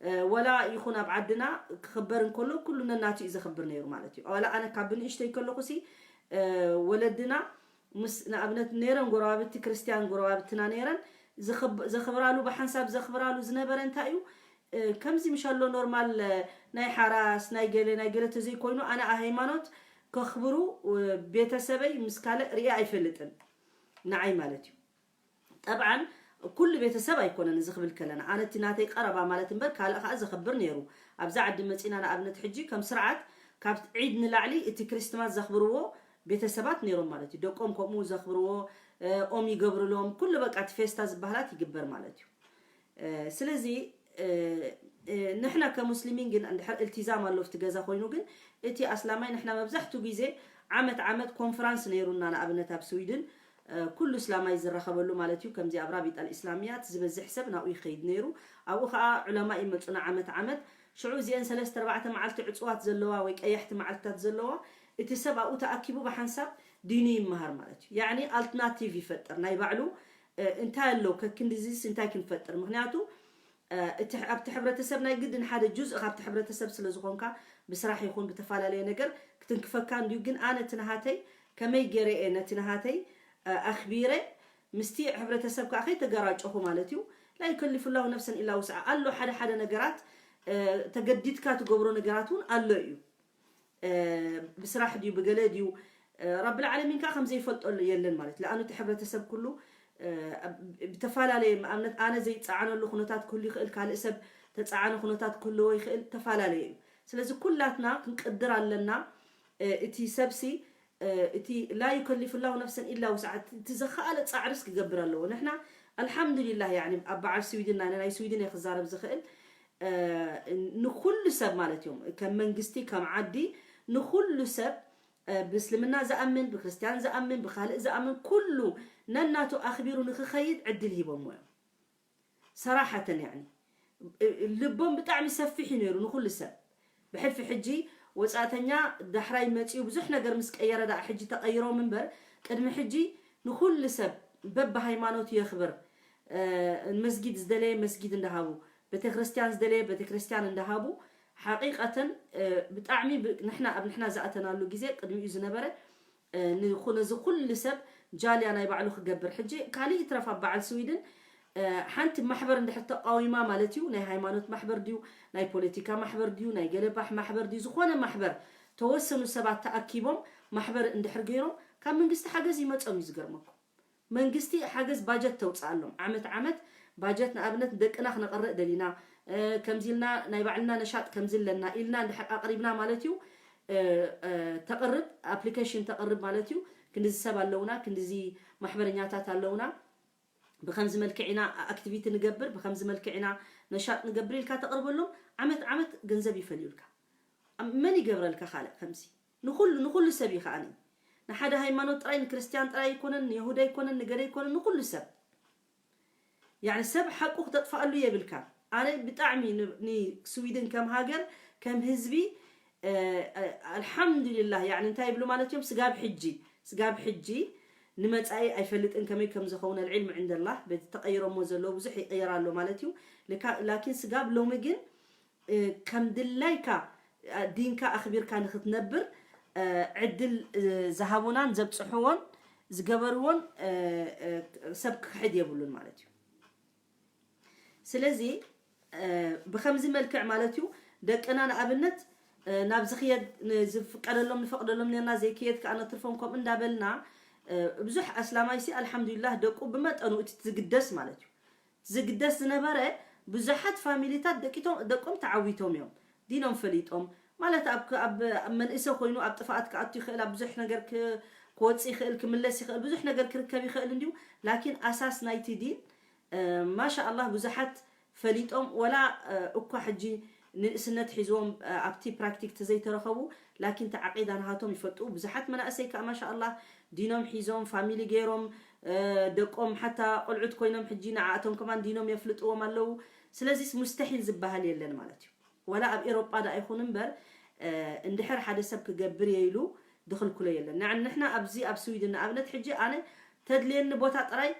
እ፣ ወላ ይኹን ኣብ ዓድና ክኽበር እንከሎ ኩሉ ነናቱ እዩ ዘኽብር ነይሩ ማለት እዩ። ወላ ኣነ ካብ ብንእሽተይ ከለኹሲ፣ እ፣ ወለድና ምስ ንኣብነት ነይረን ጎረባብቲ ክርስትያን ጎረባብትና ነይረን፣ ዝኽብ-፣ ዘኽብራሉ ብሓንሳብ ዘኽብራሉ ዝነበረ እንታይ እዩ? እ፣ ከምዚ ምሻሎ ኖርማል፣ እ፣ ናይ ሓራስ ናይ ገለ ናይ ገለ ተዘይኮይኑ ኣነ ሃይማኖት ከኽብሩ፣ እ፣ ቤተሰበይ ምስ ካልእ ሪኤ ኣይፈልጥን፣ ንዓይ ማለት እዩ። ጠብዓን ኩሉ ቤተሰብ ኣይኮነን እዚ ክብል ከለና፣ ኣነ እቲ ናተይ ቀረባ ማለት እምበር ካልእ ከዓ ዘኽብር ነይሩ። ኣብዛ ዓዲ መፂና ንኣብነት ሕጂ ከም ስርዓት ካብ ዒድ ንላዕሊ እቲ ክርስትማስ ዘኽብርዎ ቤተሰባት ነይሮም ማለት እዩ። ደቆም ከምኡ ዘኽብርዎ፣ እ፣ ኦም ይገብርሎም፣ ኩሉ በቃ እቲ ፌስታ ዝበሃላት ይግበር ማለት እዩ። እ፣ ስለዚ፣ እ፣ እ፣ ንሕና ከሙስሊሚን ግን እንድሕር እልቲዛም ኣሎ ኣብቲ ገዛ ኮይኑ ግን እቲ ኣስላማይ ንሕና መብዛሕትኡ ግዜ ዓመት ዓመት ኮንፈራንስ ነይሩና ንኣብነት ኣብ ስዊድን፣ እ፣ ኩሉ እስላማይ ዝራኸበሉ ማለት እዩ። ከምዚ ኣብ ራቢጣ ኣልእስላሚያ እቲ ዝበዝሕ ሰብ ናብኡ ይኸይድ ነይሩ። ኣብኡ ኸዓ ዑለማ ይመጹና ዓመት ዓመት። ሽዑ እዚአን ሰለስተ ኣርባዕተ መዓልቲ ዕጹዋት ዘለዋ ወይ ቀያሕቲ መዓልትታት ዘለዋ እቲ ሰብ ኣብኡ ተኣኪቡ ብሓንሳብ ዲኑ ይመሃር ማለት እዩ። ያዕኒ ኣልትናቲቭ ይፈጥር ናይ ባዕሉ፣ እ፣ እንታይ ኣሎ ከክንድዚስ እንታይ ክንፈጥር? ምኽንያቱ፣ እ፣ እቲ ኣብቲ ሕብረተሰብ ናይ ግድን ሓደ ጁዝእ ካብቲ ሕብረተሰብ ስለ ዝኾንካ ብስራሕ ይኹን ብተፈላለየ ነገር ክትንክፈካ እንድዩ። ግን ኣነ እቲ ናሃተይ ከመይ ገይረ እየ ነቲ ናሃተይ፣ እ፣ ኣኽቢረ ምስቲ ሕብረተሰብ ከዓ ከይተገራጨኹ ማለት እዩ። ላ ዩከሊፉላሁ ነፍሰን ኢላ ውስዓ ኣሎ። ሓደ ሓደ ነገራት፣ እ፣ ተገዲድካ ትገብሮ ነገራት እውን ኣሎ እዩ። እ፣ ብስራሕ ድዩ ብገለ ድዩ፣ እ፣ ረብል ዓለሚን ከዓ ከም ዘይፈልጦ የለን ማለት እዩ። ለኣኑ እቲ ሕብረተሰብ ኩሉ፣ እ፣ ኣብ-፣ ብተፈላለየ ኣብነት ኣነ ዘይፀዓነሉ ኩነታት ክህሉ ይኽእል፣ ካልእ ሰብ ተፀዓነ ኩነታት ክህልዎ ይኽእል፣ ተፈላለየ እዩ። ስለዚ ኩላትና ክንቅድር ኣለና። እ፣ እቲ ሰብሲ፣ እ፣ እቲ ላ ዩከሊፉላሁ ነፍሰን ኢላ ውስዓ፣ እቲ ዘኸኣለ ፃዕርስ ክገብር ኣለዎ። ንሕና ኣልሓምዱሊላህ፣ ያኒ ኣብ በዓል ስዊድን፣ ናይ ናይ ስዊድን እየ ክዛረብ ዝኽእል፣ እ፣ ንኹሉ ሰብ ማለት እዮም፣ ከም መንግስቲ፣ ከም ዓዲ፣ ንኹሉ ሰብ፣ እ፣ ብእስልምና ዝኣምን፣ ብክርስትያን ዝኣምን፣ ብኻልእ ዝኣምን፣ ኩሉ ነናቱ ኣኽቢሩ ንክኸይድ ዕድል ሂቦምዎ እዮም። ሰራሓተን ያኒ፣ እ፣ ልቦም ብጣዕሚ ሰፊሕ እዩ ነይሩ ንኹሉ ሰብ። ብሕልፊ ሕጂ ወጻእተኛ ዳሕራይ መጺኡ ብዙሕ ነገር ምስ ቀየረ ደኣ ሕጂ ተቐይሮም እምበር፣ ቅድሚ ሕጂ ንኹሉ ሰብ በብሃይማኖቱ የኽብር። እ፣ መስጊድ ዝደለየ መስጊድ እንዳሃቡ፣ ቤተክርስትያን ዝደለየ ቤተክርስትያን እንዳሃቡ፣ ሓቂቐተን፣ እ፣ ብጣዕሚ ብ-፣ ንሕና፣ ኣብ ንሕና ዝኣተናሉ ግዜ ቅድሚኡ ዝነበረ፣ እ፣ ንኹ-፣ ነዚ ኩሉ ሰብ ጃልያ ናይ ባዕሉ ክገብር። ሕጂ ካልእ ይትረፍ ኣብ በዓል ስዊድን፣ እ፣ ሓንቲ ማሕበር እንድሕር ተቃዊማ ማለት እዩ፣ ናይ ሃይማኖት ማሕበር ድዩ፣ ናይ ፖለቲካ ማሕበር ድዩ፣ ናይ ገለ ባሕ ማሕበር ድዩ፣ ዝኾነ ማሕበር፣ ተወሰኑ ሰባት ተኣኪቦም ማሕበር እንድሕር ገይሮም፣ ካብ መንግስቲ ሓገዝ ይመጾም እዩ፣ ዝገርመኩም። መንግስቲ ሓገዝ ባጀት ተውፅኣሎም። ዓመት ዓመት ባጀት፣ ንኣብነት ደቅና ክነቕርእ ደሊና፣ እ፣ ከምዚ ኢልና ናይ ባዕልና ነሻጥ ከምዚ ኣለና ኢልና እንድሕር ኣቕሪብና ማለት እዩ፣ እ፣ እ፣ ተቕርብ፣ ኣፕሊኬሽን ተቕርብ ማለት እዩ። ክንድዚ ሰብ ኣለውና፣ ክንድዚ ማሕበረኛታት ኣለውና፣ ብኸምዚ መልክዕ ኢና ኣክቲቪቲ ንገብር፣ ብኸምዚ መልክዕ ኢና ነሻጥ ንገብር ኢልካ ተቕርበሎም። ዓመት ዓመት ገንዘብ ይፈልዩልካ። ኣብ መን ይገብረልካ ካልእ ከምዚ? ንኹሉ፣ ንኹሉ ሰብ እዩ ከኣኒ። ንሓደ ሃይማኖት ጥራይ፣ ንክርስትያን ጥራይ ኣይኮነን፣ ንይሁዳ ኣይኮነን፣ ንገለ ኣይኮነን፣ ንኹሉ ሰብ። ያኒ ሰብ ሓቁ ክተጥፍኣሉ የብልካ። ኣነ ብጣዕሚ ን-፣ ንስዊድን ከም ሃገር፣ ከም ህዝቢ፣ እ፣ እ፣ ኣልሓምዱሊላህ፣ ያኒ እንታይ ይብሉ ማለት እዮም? ስጋብ ሕጂ፣ ስጋብ ሕጂ ንመጻኢ ኣይፈልጥን ከመይ ከም ዝኸውን፣ ኣልዕልሚ ዕንደላህ፣ በቲ ተቐይሮሞ ዘለዉ ብዙሕ ይቕየር ኣሎ ማለት እዩ። ልካ-፣ ላኪን ስጋብ ሎሚ ግን እ፣ ከም ድላይካ፣ እ፣ ዲንካ ኣኽቢርካ ንኽትነብር፣ እ፣ ዕድል፣ እ፣ ዝሃቡናን ዘብጽሕዎን ዝገበርዎን፣ እ፣ እ፣ ሰብ ክኽሕድ የብሉን ማለት እዩ። ስለዚ፣ እ፣ ብኸምዚ መልክዕ ማለት እዩ፣ ደቅና ንኣብነት፣ እ፣ ናብ ዝኽየድ ን-፣ ዝፍቀደሎም ንፈቕደሎም ኔርና፣ ዘይክየድ ከኣ ነትርፎም ከምኡ እንዳበልና፣ እ፣ ብዙሕ ኣስላማይሲ ኣልሓምዱሊላህ ደቁ ብመጠኑ እቲ ዝግደስ ማለት እዩ። ዝግደስ ዝነበረ ብዙሓት ፋሚሊታት ደቂቶም፣ ደቆም ተዓዊቶም እዮም። ዲኖም ፈሊጦም ማለት ኣብ፣ ኣብ፣ ኣብ መንእሰ ኮይኑ ኣብ ጥፍኣት ክኣቱ ይኽእል፣ ኣብ ብዙሕ ነገር ክ-፣ ክወጽእ ይኽእል፣ ክምለስ ይኽእል፣ ብዙሕ ነገር ክርከብ ይኽእል እንድዩ። ላኪን ኣሳስ ናይቲ ዲን፣ እ፣ ማሻ ኣላህ ብዙሓት ፈሊጦም፣ ወላ፣ እ፣ እኳ ሕጂ ንእስነት ሒዝዎም፣ እ፣ ኣብቲ ፕራክቲክ ተዘይተረኸቡ፣ ላኪን እቲ ዓቂዳ ናሃቶም ይፈልጡ። ብዙሓት መናእሰይ ከኣ ማሻ ኣላህ ዲኖም ሒዞም፣ ፋሚሊ ገይሮም፣ እ፣ ደቆም ሓታ ቆልዑት ኮይኖም ሕጂ ንዓኣቶም ከማን ዲኖም የፍልጥዎም ኣለዉ። ስለዚስ ሙስተሒል ዝበሃል የለን ማለት እዩ። ወላ ኣብ ኤሮጳ ዳ ይኹን እምበር እንድሕር ሓደ ሰብ ክገብር እየ ኢሉ ድኽልክሎ የለን። ንሕና ኣብዚ ኣብ ስዊድን ንኣብነት ሕጂ ኣነ ተድልየኒ ቦታ ጥራይ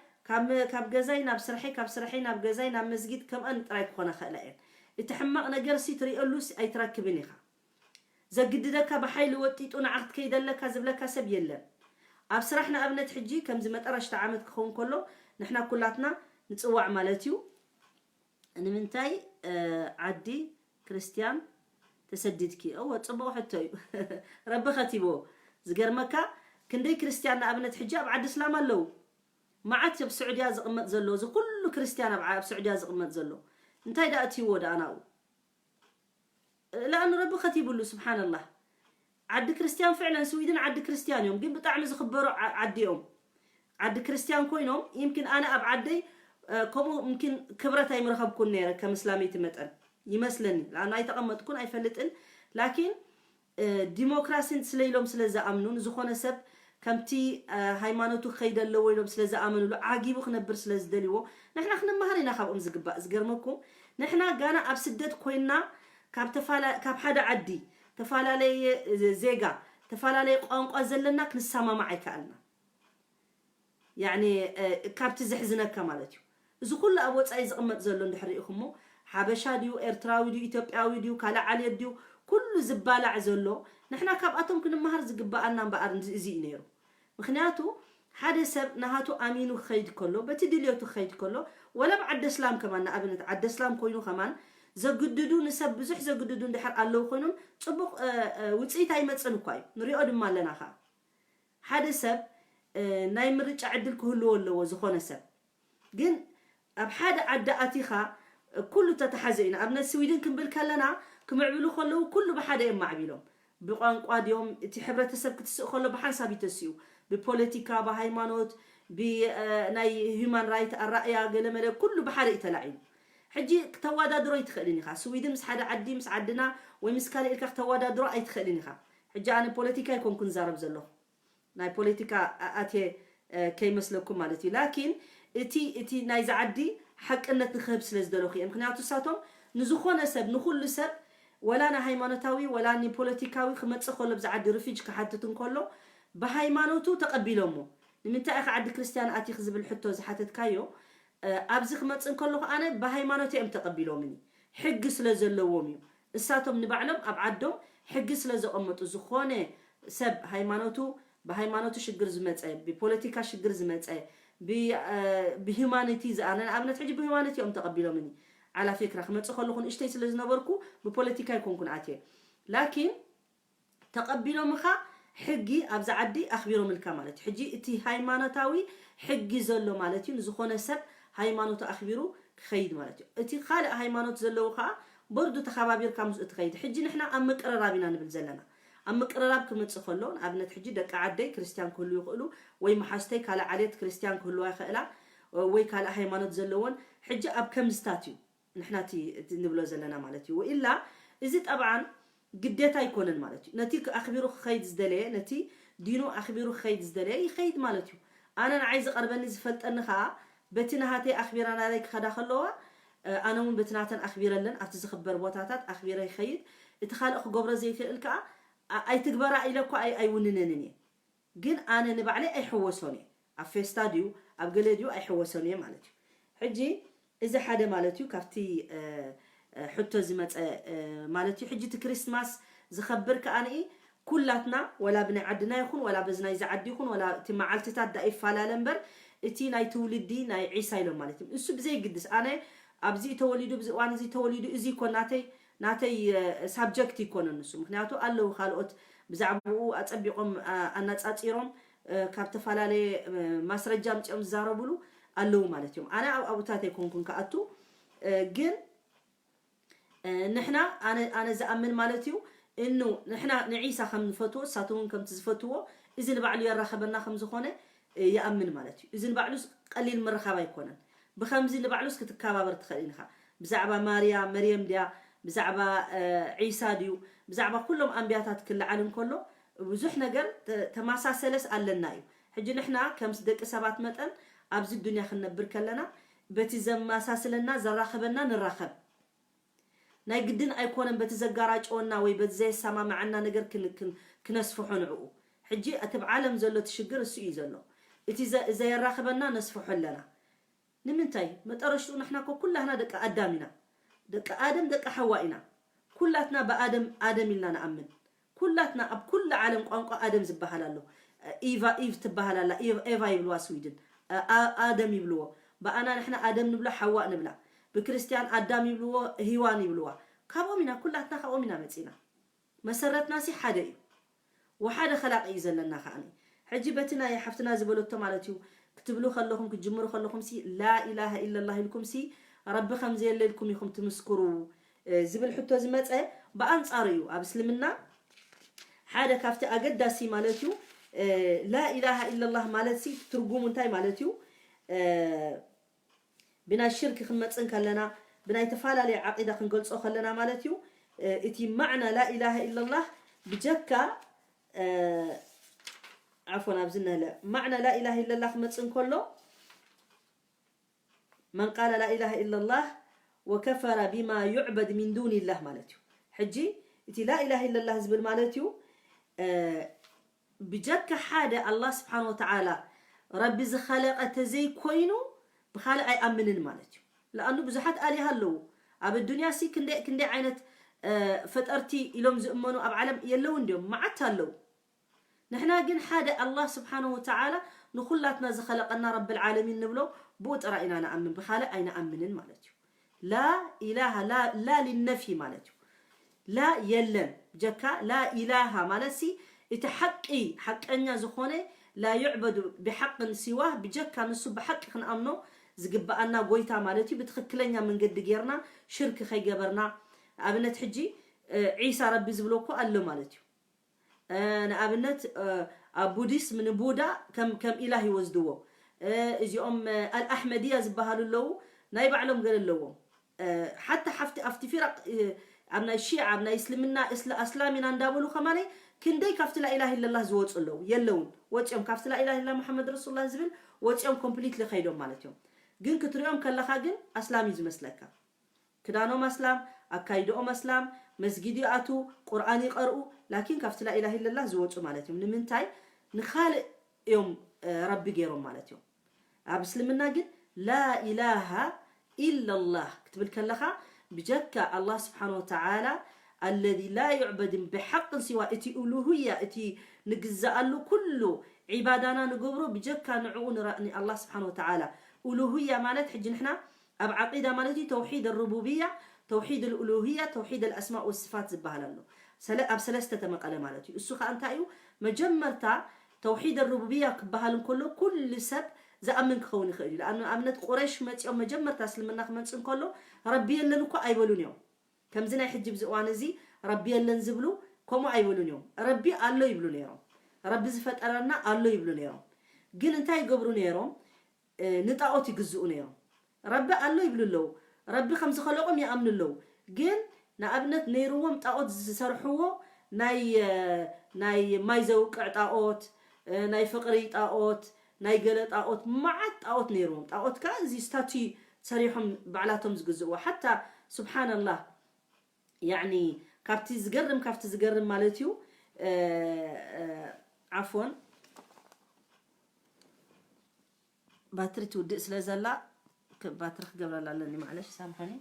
ካብ ገዛይ ናብ ስርሐይ ካብ ስርሐይ ናብ ገዛይ ናብ መስጊድ ከምኣን ጥራይ ክኾነ ክእላ እየን። እቲ ሕማቕ ነገር ሲ ትሪኦሉ ኣይትረክብን ኢኻ። ዘግድደካ ብሓይሊ ወጢጡ ንዓ ክትከይድ ኣለካ ዝብለካ ሰብ የለን። ኣብ ስራሕ ንኣብነት ሕጂ ከምዚ መጠረሽታ ዓመት ክኸውን ከሎ ንሕና ኩላትና ንጽዋዕ ማለት እዩ። ንምንታይ ዓዲ ክርስትያን ተሰዲድኪ? እወ ጽቡቕ ሕቶ እዩ። ረቢ ከቲብዎ። ዝገርመካ ክንደይ ክርስትያን ንኣብነት ሕጂ ኣብ ዓዲ እስላም ኣለዉ። መዓት ኣብ ስዑድያ ዝቕመጥ ዘሎ እዚ ኩሉ ክርስትያን ኣብ ስዑድያ ዝቕመጥ ዘሎ እንታይ ደኣ እትይዎ ደኣ ናብኡ? ላን ረቢ ከቲብሉ ስብሓንላህ። ዓዲ ክርስትያን ፍዕለን ስዊድን ዓዲ ክርስትያን እዮም፣ ግን ብጣዕሚ ዝኽበሩ ዓዲ እዮም። ዓዲ ክርስትያን ኮይኖም ይምኪን ኣነ ኣብ ዓደይ ከምኡ ምኪን ክብረት ኣይምረኸብኩን ነይረ ከም እስላመይቲ መጠን ይመስለኒ። ላን ኣይተቐመጥኩን ኣይፈልጥን። ላኪን ዲሞክራሲን ስለ ኢሎም ስለ ዝኣምኑ ንዝኾነ ሰብ ከምቲ ሃይማኖቱ ክኸይድ ኣለዎ ኢሎም ስለ ዝኣመንሉ ዓጊቡ ክነብር ስለ ዝደልዎ ንሕና ክንመሃር ኢና ካብኦም ዝግባእ። ዝገርመኩም ንሕና ጋና ኣብ ስደት ኮይንና ካብ ሓደ ዓዲ ተፈላለየ ዜጋ ተፈላለየ ቋንቋ ዘለና ክንሰማማዕ ኣይከኣልና። ያኒ ካብቲ ዘሕዝነካ ማለት እዩ። እዚ ኩሉ ኣብ ወፃኢ ዝቕመጥ ዘሎ እንድሕር ርኢኹሞ ሓበሻ ድዩ ኤርትራዊ ድዩ ኢትዮጵያዊ ድዩ ካልእ ዓሌት ድዩ ኩሉ ዝባላዕ ዘሎ ንሕና ካብኣቶም ክንመሃር ዝግበኣና እምበኣር እዚ እዩ ነይሩ። ምክንያቱ ሓደ ሰብ ናሃቱ ኣሚኑ ክኸይድ ከሎ በቲ ድልዮቱ ክኸይድ ከሎ ወላ ኣብ ዓደ እስላም ከማን ንኣብነት ዓደ እስላም ኮይኑ ከማን ዘግድዱ ንሰብ ብዙሕ ዘግድዱ እንድሕር ኣለዉ ኮይኖም ፅቡቕ ውፅኢት ኣይመፅን እኳ እዩ ንሪኦ ድማ ኣለና ከዓ ሓደ ሰብ ናይ ምርጫ ዕድል ክህልዎ ኣለዎ ዝኾነ ሰብ ግን ኣብ ሓደ ዓዲ ኣቲኻ ኩሉ ተተሓዘ እዩ ንኣብነት ስዊድን ክንብል ከለና ክምዕብሉ ከለዉ ኩሉ ብሓደ እዮም ማዕቢሎም ብቋንቋ ድዮም እቲ ሕብረተሰብ ክትስእ ከሎ ብሓንሳብ ይተስኡ ብፖለቲካ ብሃይማኖት ብናይ human right ኣራእያ ገለመለ ኩሉ ብሓደ እዩ ተላዒሉ ሕጂ ክተወዳድሮ ኣይትኽእልን ኢኻ ስዊድን ምስ ሓደ ዓዲ ምስ ዓድና ወይ ምስ ካልእ ኢልካ ክተወዳድሮ ኣይትኽእልን ኢኻ ሕጂ ኣነ ፖለቲካ ኣይኮንኩ ንዛረብ ዘለኹ ናይ ፖለቲካ ኣትየ ከይመስለኩም ማለት እዩ ላኪን እቲ እቲ ናይዚ ዓዲ ሓቅነት ንክህብ ስለ ዝደለኹ እየ ምክንያቱ እሳቶም ንዝኾነ ሰብ ንኩሉ ሰብ ወላ ንሃይማኖታዊ ወላ ንፖለቲካዊ ክመፅእ ከሎ ብዚ ዓዲ ርፊጅ ክሓትት እንከሎ ብሃይማኖቱ ተቐቢሎሞ ንምንታይ ኢኻ ዓዲ ክርስትያን ኣቲኽ ዝብል ሕቶ ዝሓተትካዮ ኣብዚ ክመፅእ እንከሎ ከኣነ ብሃይማኖት እዮም ተቐቢሎምኒ ሕጊ ስለ ዘለዎም እዩ እሳቶም ንባዕሎም ኣብ ዓዶም ሕጊ ስለ ዘቐመጡ ዝኾነ ሰብ ሃይማኖቱ ብሃይማኖቱ ሽግር ዝመፀ ብፖለቲካ ሽግር ዝመፀ ብሂማኒቲ ዝኣነ ንኣብነት ሕጂ ብሂማኒቲ እዮም ተቐቢሎምኒ ዓላፊክራ ክመፅእ ከለኹ ንእሽተይ ስለ ዝነበርኩ ብፖለቲካ ይኮንኩን ኣትየ ላኪን ተቐቢሎምኻ ሕጊ ኣብዚ ዓዲ ኣኽቢሮምልካ ማለት እዩ ሕጂ እቲ ሃይማኖታዊ ሕጊ ዘሎ ማለት እዩ ንዝኾነ ሰብ ሃይማኖቱ ኣኽቢሩ ክኸይድ ማለት እዩ እቲ ካልእ ሃይማኖት ዘለዉ ከዓ በርዱ ተኸባቢርካ ምስኡ ትኸይድ ሕጂ ንሕና ኣብ ምቅርራብ ኢና ንብል ዘለና ኣብ ምቅርራብ ክመፅእ ከሎ ንኣብነት ሕጂ ደቂ ዓደይ ክርስትያን ክህሉ ይኽእሉ ወይ መሓዝተይ ካልእ ዓሌት ክርስትያን ክህልዋ ይኽእላ ወይ ካልእ ሃይማኖት ዘለዎን ሕጂ ኣብ ከምዝታት እዩ ንሕና እቲ ንብሎ ዘለና ማለት እዩ ወኢላ እዚ ጠብዓን ግዴታ ኣይኮነን ማለት እዩ ነቲ ኣኽቢሩ ክኸይድ ዝደለየ ነቲ ዲኑ ኣኽቢሩ ክኸይድ ዝደለየ ይኸይድ ማለት እዩ ኣነ ንዓይ ዝቐርበኒ ዝፈልጠኒ ከዓ በቲ ናሃተይ ኣኽቢራ ናለይ ክኸዳ ከለዋ ኣነ እውን በቲ ናተን ኣኽቢረለን ኣብቲ ዝኽበር ቦታታት ኣኽቢረ ይኸይድ እቲ ካልእ ክገብሮ ዘይክእል ከዓ ኣይትግበራ ኢለ እኳ ኣይውንነንን እየ ግን ኣነ ንባዕለይ ኣይሕወሶን እየ ኣብ ፌስታ ድዩ ኣብ ገለ ድዩ ኣይሕወሶን እየ ማለት እዩ ሕጂ እዚ ሓደ ማለት እዩ ካብቲ ሕቶ ዝመፀ ማለት እዩ ሕጂ እቲ ክሪስማስ ዝኸብር ከኣ ንኢ ኩላትና ወላ ብናይ ዓድና ይኹን ወላ በዚ ናይዚ ዓዲ ይኹን ወላ እቲ መዓልትታት ዳ ይፈላለ እምበር እቲ ናይ ትውልዲ ናይ ዒሳ ኢሎም ማለት እዩ እሱ ብዘይግድስ ኣነ ኣብዚ ተወሊዱ ብዚ እዋን እዚ ተወሊዱ እዚ ይኮን ናተይ ናተይ ሳብጀክት ይኮነ ንሱ ምክንያቱ ኣለዉ ካልኦት ብዛዕባኡ ኣጸቢቆም ኣናጻጺሮም ካብ ተፈላለየ ማስረጃ ኣምጺኦም ዝዛረብሉ ኣለዉ ማለት እዮም ኣነ ኣብ ኣቡታት ኣይኮንኩን ክኣቱ ግን ንሕና ኣነ ዝኣምን ማለት እዩ እኑ ንሕና ንዒሳ ከም ንፈትዎ እሳቶም እውን ከምቲ ዝፈትዎ እዚ ንባዕሉ የራኸበና ከም ዝኾነ ይኣምን ማለት እዩ እዚ ንባዕሉ ቀሊል ምርኻብ ኣይኮነን ብከምዚ ንባዕሉስ ክትከባበር ትኽእል ኢኻ ብዛዕባ ማርያ መርየም ድያ ብዛዕባ ዒሳ ድዩ ብዛዕባ ኩሎም ኣንብያታት ክለዓል እንከሎ ብዙሕ ነገር ተመሳሰለስ ኣለና እዩ ሕጂ ንሕና ከምስ ደቂ ሰባት መጠን ኣብዚ ዱንያ ክንነብር ከለና በቲ ዘመሳስለና ዘራኸበና ንራኸብ። ናይ ግድን ኣይኮነን በቲ ዘጋራጨወና ወይ በቲ ዘየሰማምዓና ነገር ክን- ክን- ክነስፍሖ ንዕኡ። ሕጂ እቲ ኣብ ዓለም ዘሎ እቲ ሽግር እሱ እዩ ዘሎ። እቲ ዘ- ዘየራኽበና ነስፍሖ ኣለና። ንምንታይ? መጠረሽትኡ ንሕና እኮ ኩላህና ደቂ ኣዳም ኢና። ደቂ ኣደም ደቂ ሓዋ ኢና። ኩላትና ብኣደም ኣደም ኢልና ንኣምን። ኩላትና ኣብ ኩሉ ዓለም ቋንቋ ኣደም ዝበሃል ኣሎ። ኢቫ ኢቭ ትበሃል ኣላ። ኢቭ- ኤቫ ይብልዋ ስዊድን። ኣ- ኣደም ይብልዎ። ብኣና ንሕና ኣደም ንብሎ ሓዋ ንብላ። ብክርስትያን ኣዳም ይብልዎ ሂዋን ይብልዋ። ካብኦም ኢና ኩላትና ካብኦም ኢና መጺና። መሰረትና ሲ ሓደ እዩ። ወሓደ ኸላቂ እዩ ዘለና ከዓኒ። ሕጂ በቲ ናይ ሓፍትና ዝበለቶ ማለት እዩ ክትብሉ ከለኹም ክትጅምሩ ከለኹም ሲ ላኢላሃ ኢለላህ ኢልኩም ሲ ረቢ ከም ዘየለ ኢልኩም ኢኹም ትምስክሩ ዝብል ሕቶ ዝመፀ ብኣንፃሩ እዩ። ኣብ እስልምና ሓደ ካብቲ ኣገዳሲ ማለት እዩ ላኢላሃ ኢለላህ ማለት ሲ ትርጉሙ እንታይ ማለት እዩ? ብናይ ሽርክ ክንመፅእ ከለና ብናይ ተፈላለየ ዓቂዳ ክንገልፆ ከለና ማለት እዩ እቲ ማዕና ላኢላሃ ኢለላህ ብጀካ ዓፎን ኣብዚ ነለ ማዕና ላኢላሃ ኢለላህ ክመፅእ እንከሎ መን ቃለ ላኢላሃ ኢለላህ ወከፈረ ቢማ ዩዕበድ ሚን ዱኒላህ ማለት እዩ። ሕጂ እቲ ላኢላሃ ኢለላህ ዝብል ማለት እዩ ብጀካ ሓደ ኣላህ ስብሓን ወተዓላ ረቢ ዝኸለቐ ተዘይኮይኑ ብኻልእ ኣይኣምንን ማለት እዩ። ለኣኑ ብዙሓት ኣሊሃ ኣለዉ ኣብ ኣዱንያ ሲ ክንደይ ክንደይ ዓይነት ፈጠርቲ ኢሎም ዝእመኑ ኣብ ዓለም የለውን ድዮም? መዓት ኣለዉ። ንሕና ግን ሓደ ኣላህ ስብሓን ወተዓላ ንኹላትና ዝኸለቐና ረብል ዓለሚን ንብሎ ብኡ ጥራይ ኢና ንኣምን ብኻልእ ኣይንኣምንን ማለት እዩ። ላ ኢላሃ ላ ላ ሊነፊ ማለት እዩ። ላ የለን ብጀካ ላ ኢላሃ ማለት ሲ እቲ ሓቂ ሓቀኛ ዝኾነ ላ ዩዕበዱ ብሓቅን ሲዋህ ብጀካ ንሱ ብሓቂ ክንኣምኖ ዝግበኣና ጎይታ ማለት እዩ። ብትኽክለኛ መንገዲ ጌርና ሽርክ ከይገበርና ኣብነት ሕጂ ዒሳ ረቢ ዝብሎ እኮ ኣሎ ማለት እዩ። ንኣብነት ኣብ ቡዲስም ንቡዳ ከም ከም ኢላህ ይወስድዎ። እዚኦም ኣልኣሕመድያ ዝበሃሉ ኣለዉ ናይ ባዕሎም ገለ ኣለዎም። ሓታ ሓፍቲ ኣብቲ ፊራቅ ኣብ ናይ ሺዓ ኣብ ናይ እስልምና እስላ ኣስላም ኢና እንዳበሉ ከማነይ ክንደይ ካብቲ ላኢላህ ኢለላህ ዝወፁ ኣለዉ የለውን። ወፂኦም ካብቲ ላኢላህ ኢላ መሓመድ ረሱሉላህ ዝብል ወፂኦም ኮምፕሊትሊ ከይዶም ማለት እዮም። ግን ክትሪኦም ከለኻ ግን ኣስላም እዩ ዝመስለካ። ክዳኖም ኣስላም፣ ኣካይድኦም ኣስላም፣ መስጊድ ይኣቱ፣ ቁርኣን ይቐርኡ፣ ላኪን ካብቲ ላኢላህ ኢለላህ ዝወፁ ማለት እዮም። ንምንታይ? ንኻልእ እዮም ረቢ ገይሮም ማለት እዮም። ኣብ እስልምና ግን ላኢላሃ ኢለላህ ክትብል ከለኻ ብጀካ ኣላህ ስብሓን ወተዓላ ኣለዚ ላ ዩዕበድን ብሓቅን ሲዋ እቲ ኡሉህያ እቲ ንግዛኣሉ ኩሉ ዒባዳና ንገብሮ ብጀካ ንዕኡ ንኣላህ ስብሓን ወተዓላ። ኡሉህያ ማለት ሕጂ ንሕና ኣብ ዓቂዳ ማለት እዩ ተውሒድ ሩቡብያ፣ ተውሒድ ልኡሉህያ፣ ተውሒድ ልኣስማእ ወስፋት ዝበሃል ኣሎ። ሰለ- ኣብ ሰለስተ ተመቐለ ማለት እዩ። እሱ ከዓ እንታይ እዩ? መጀመርታ ተውሒድ ሩቡብያ ክበሃል እንከሎ ኩሉ ሰብ ዝኣምን ክኸውን ይኽእል እዩ። ለኣኑ ኣብነት ቁረይሽ መፂኦም መጀመርታ እስልምና ክመፅእ እንከሎ ረቢ የለን እኮ ኣይበሉን እዮም። ከምዚ ናይ ሕጂ ብዚ እዋን እዚ ረቢ የለን ዝብሉ ከምኡ ኣይበሉን እዮም። ረቢ ኣሎ ይብሉ ነይሮም። ረቢ ዝፈጠረና ኣሎ ይብሉ ነይሮም። ግን እንታይ ይገብሩ ነይሮም? ንጣኦት ይግዝኡ ነይሮም። ረቢ ኣሎ ይብሉ ኣለዉ። ረቢ ከም ዝኸለቆም ይኣምኑ ኣለዉ። ግን ንኣብነት ነይርዎም ጣኦት ዝሰርሕዎ ናይ ናይ ማይ ዘውቅዕ ጣኦት፣ ናይ ፍቅሪ ጣኦት፣ ናይ ገለ ጣኦት፣ መዓት ጣኦት ነይርዎም። ጣኦት ከኣ እዚ ስታቲ ሰሪሖም ባዕላቶም ዝግዝእዎ። ሓታ ስብሓንላህ ያኒ ካብቲ ዝገርም ካብቲ ዝገርም ማለት እዩ ዓፎን ባትሪ ትውድእ ስለ ዘላ ባትሪ ክገብረላ ኣለኒ። ማዕለሽ ሳምሓኒ።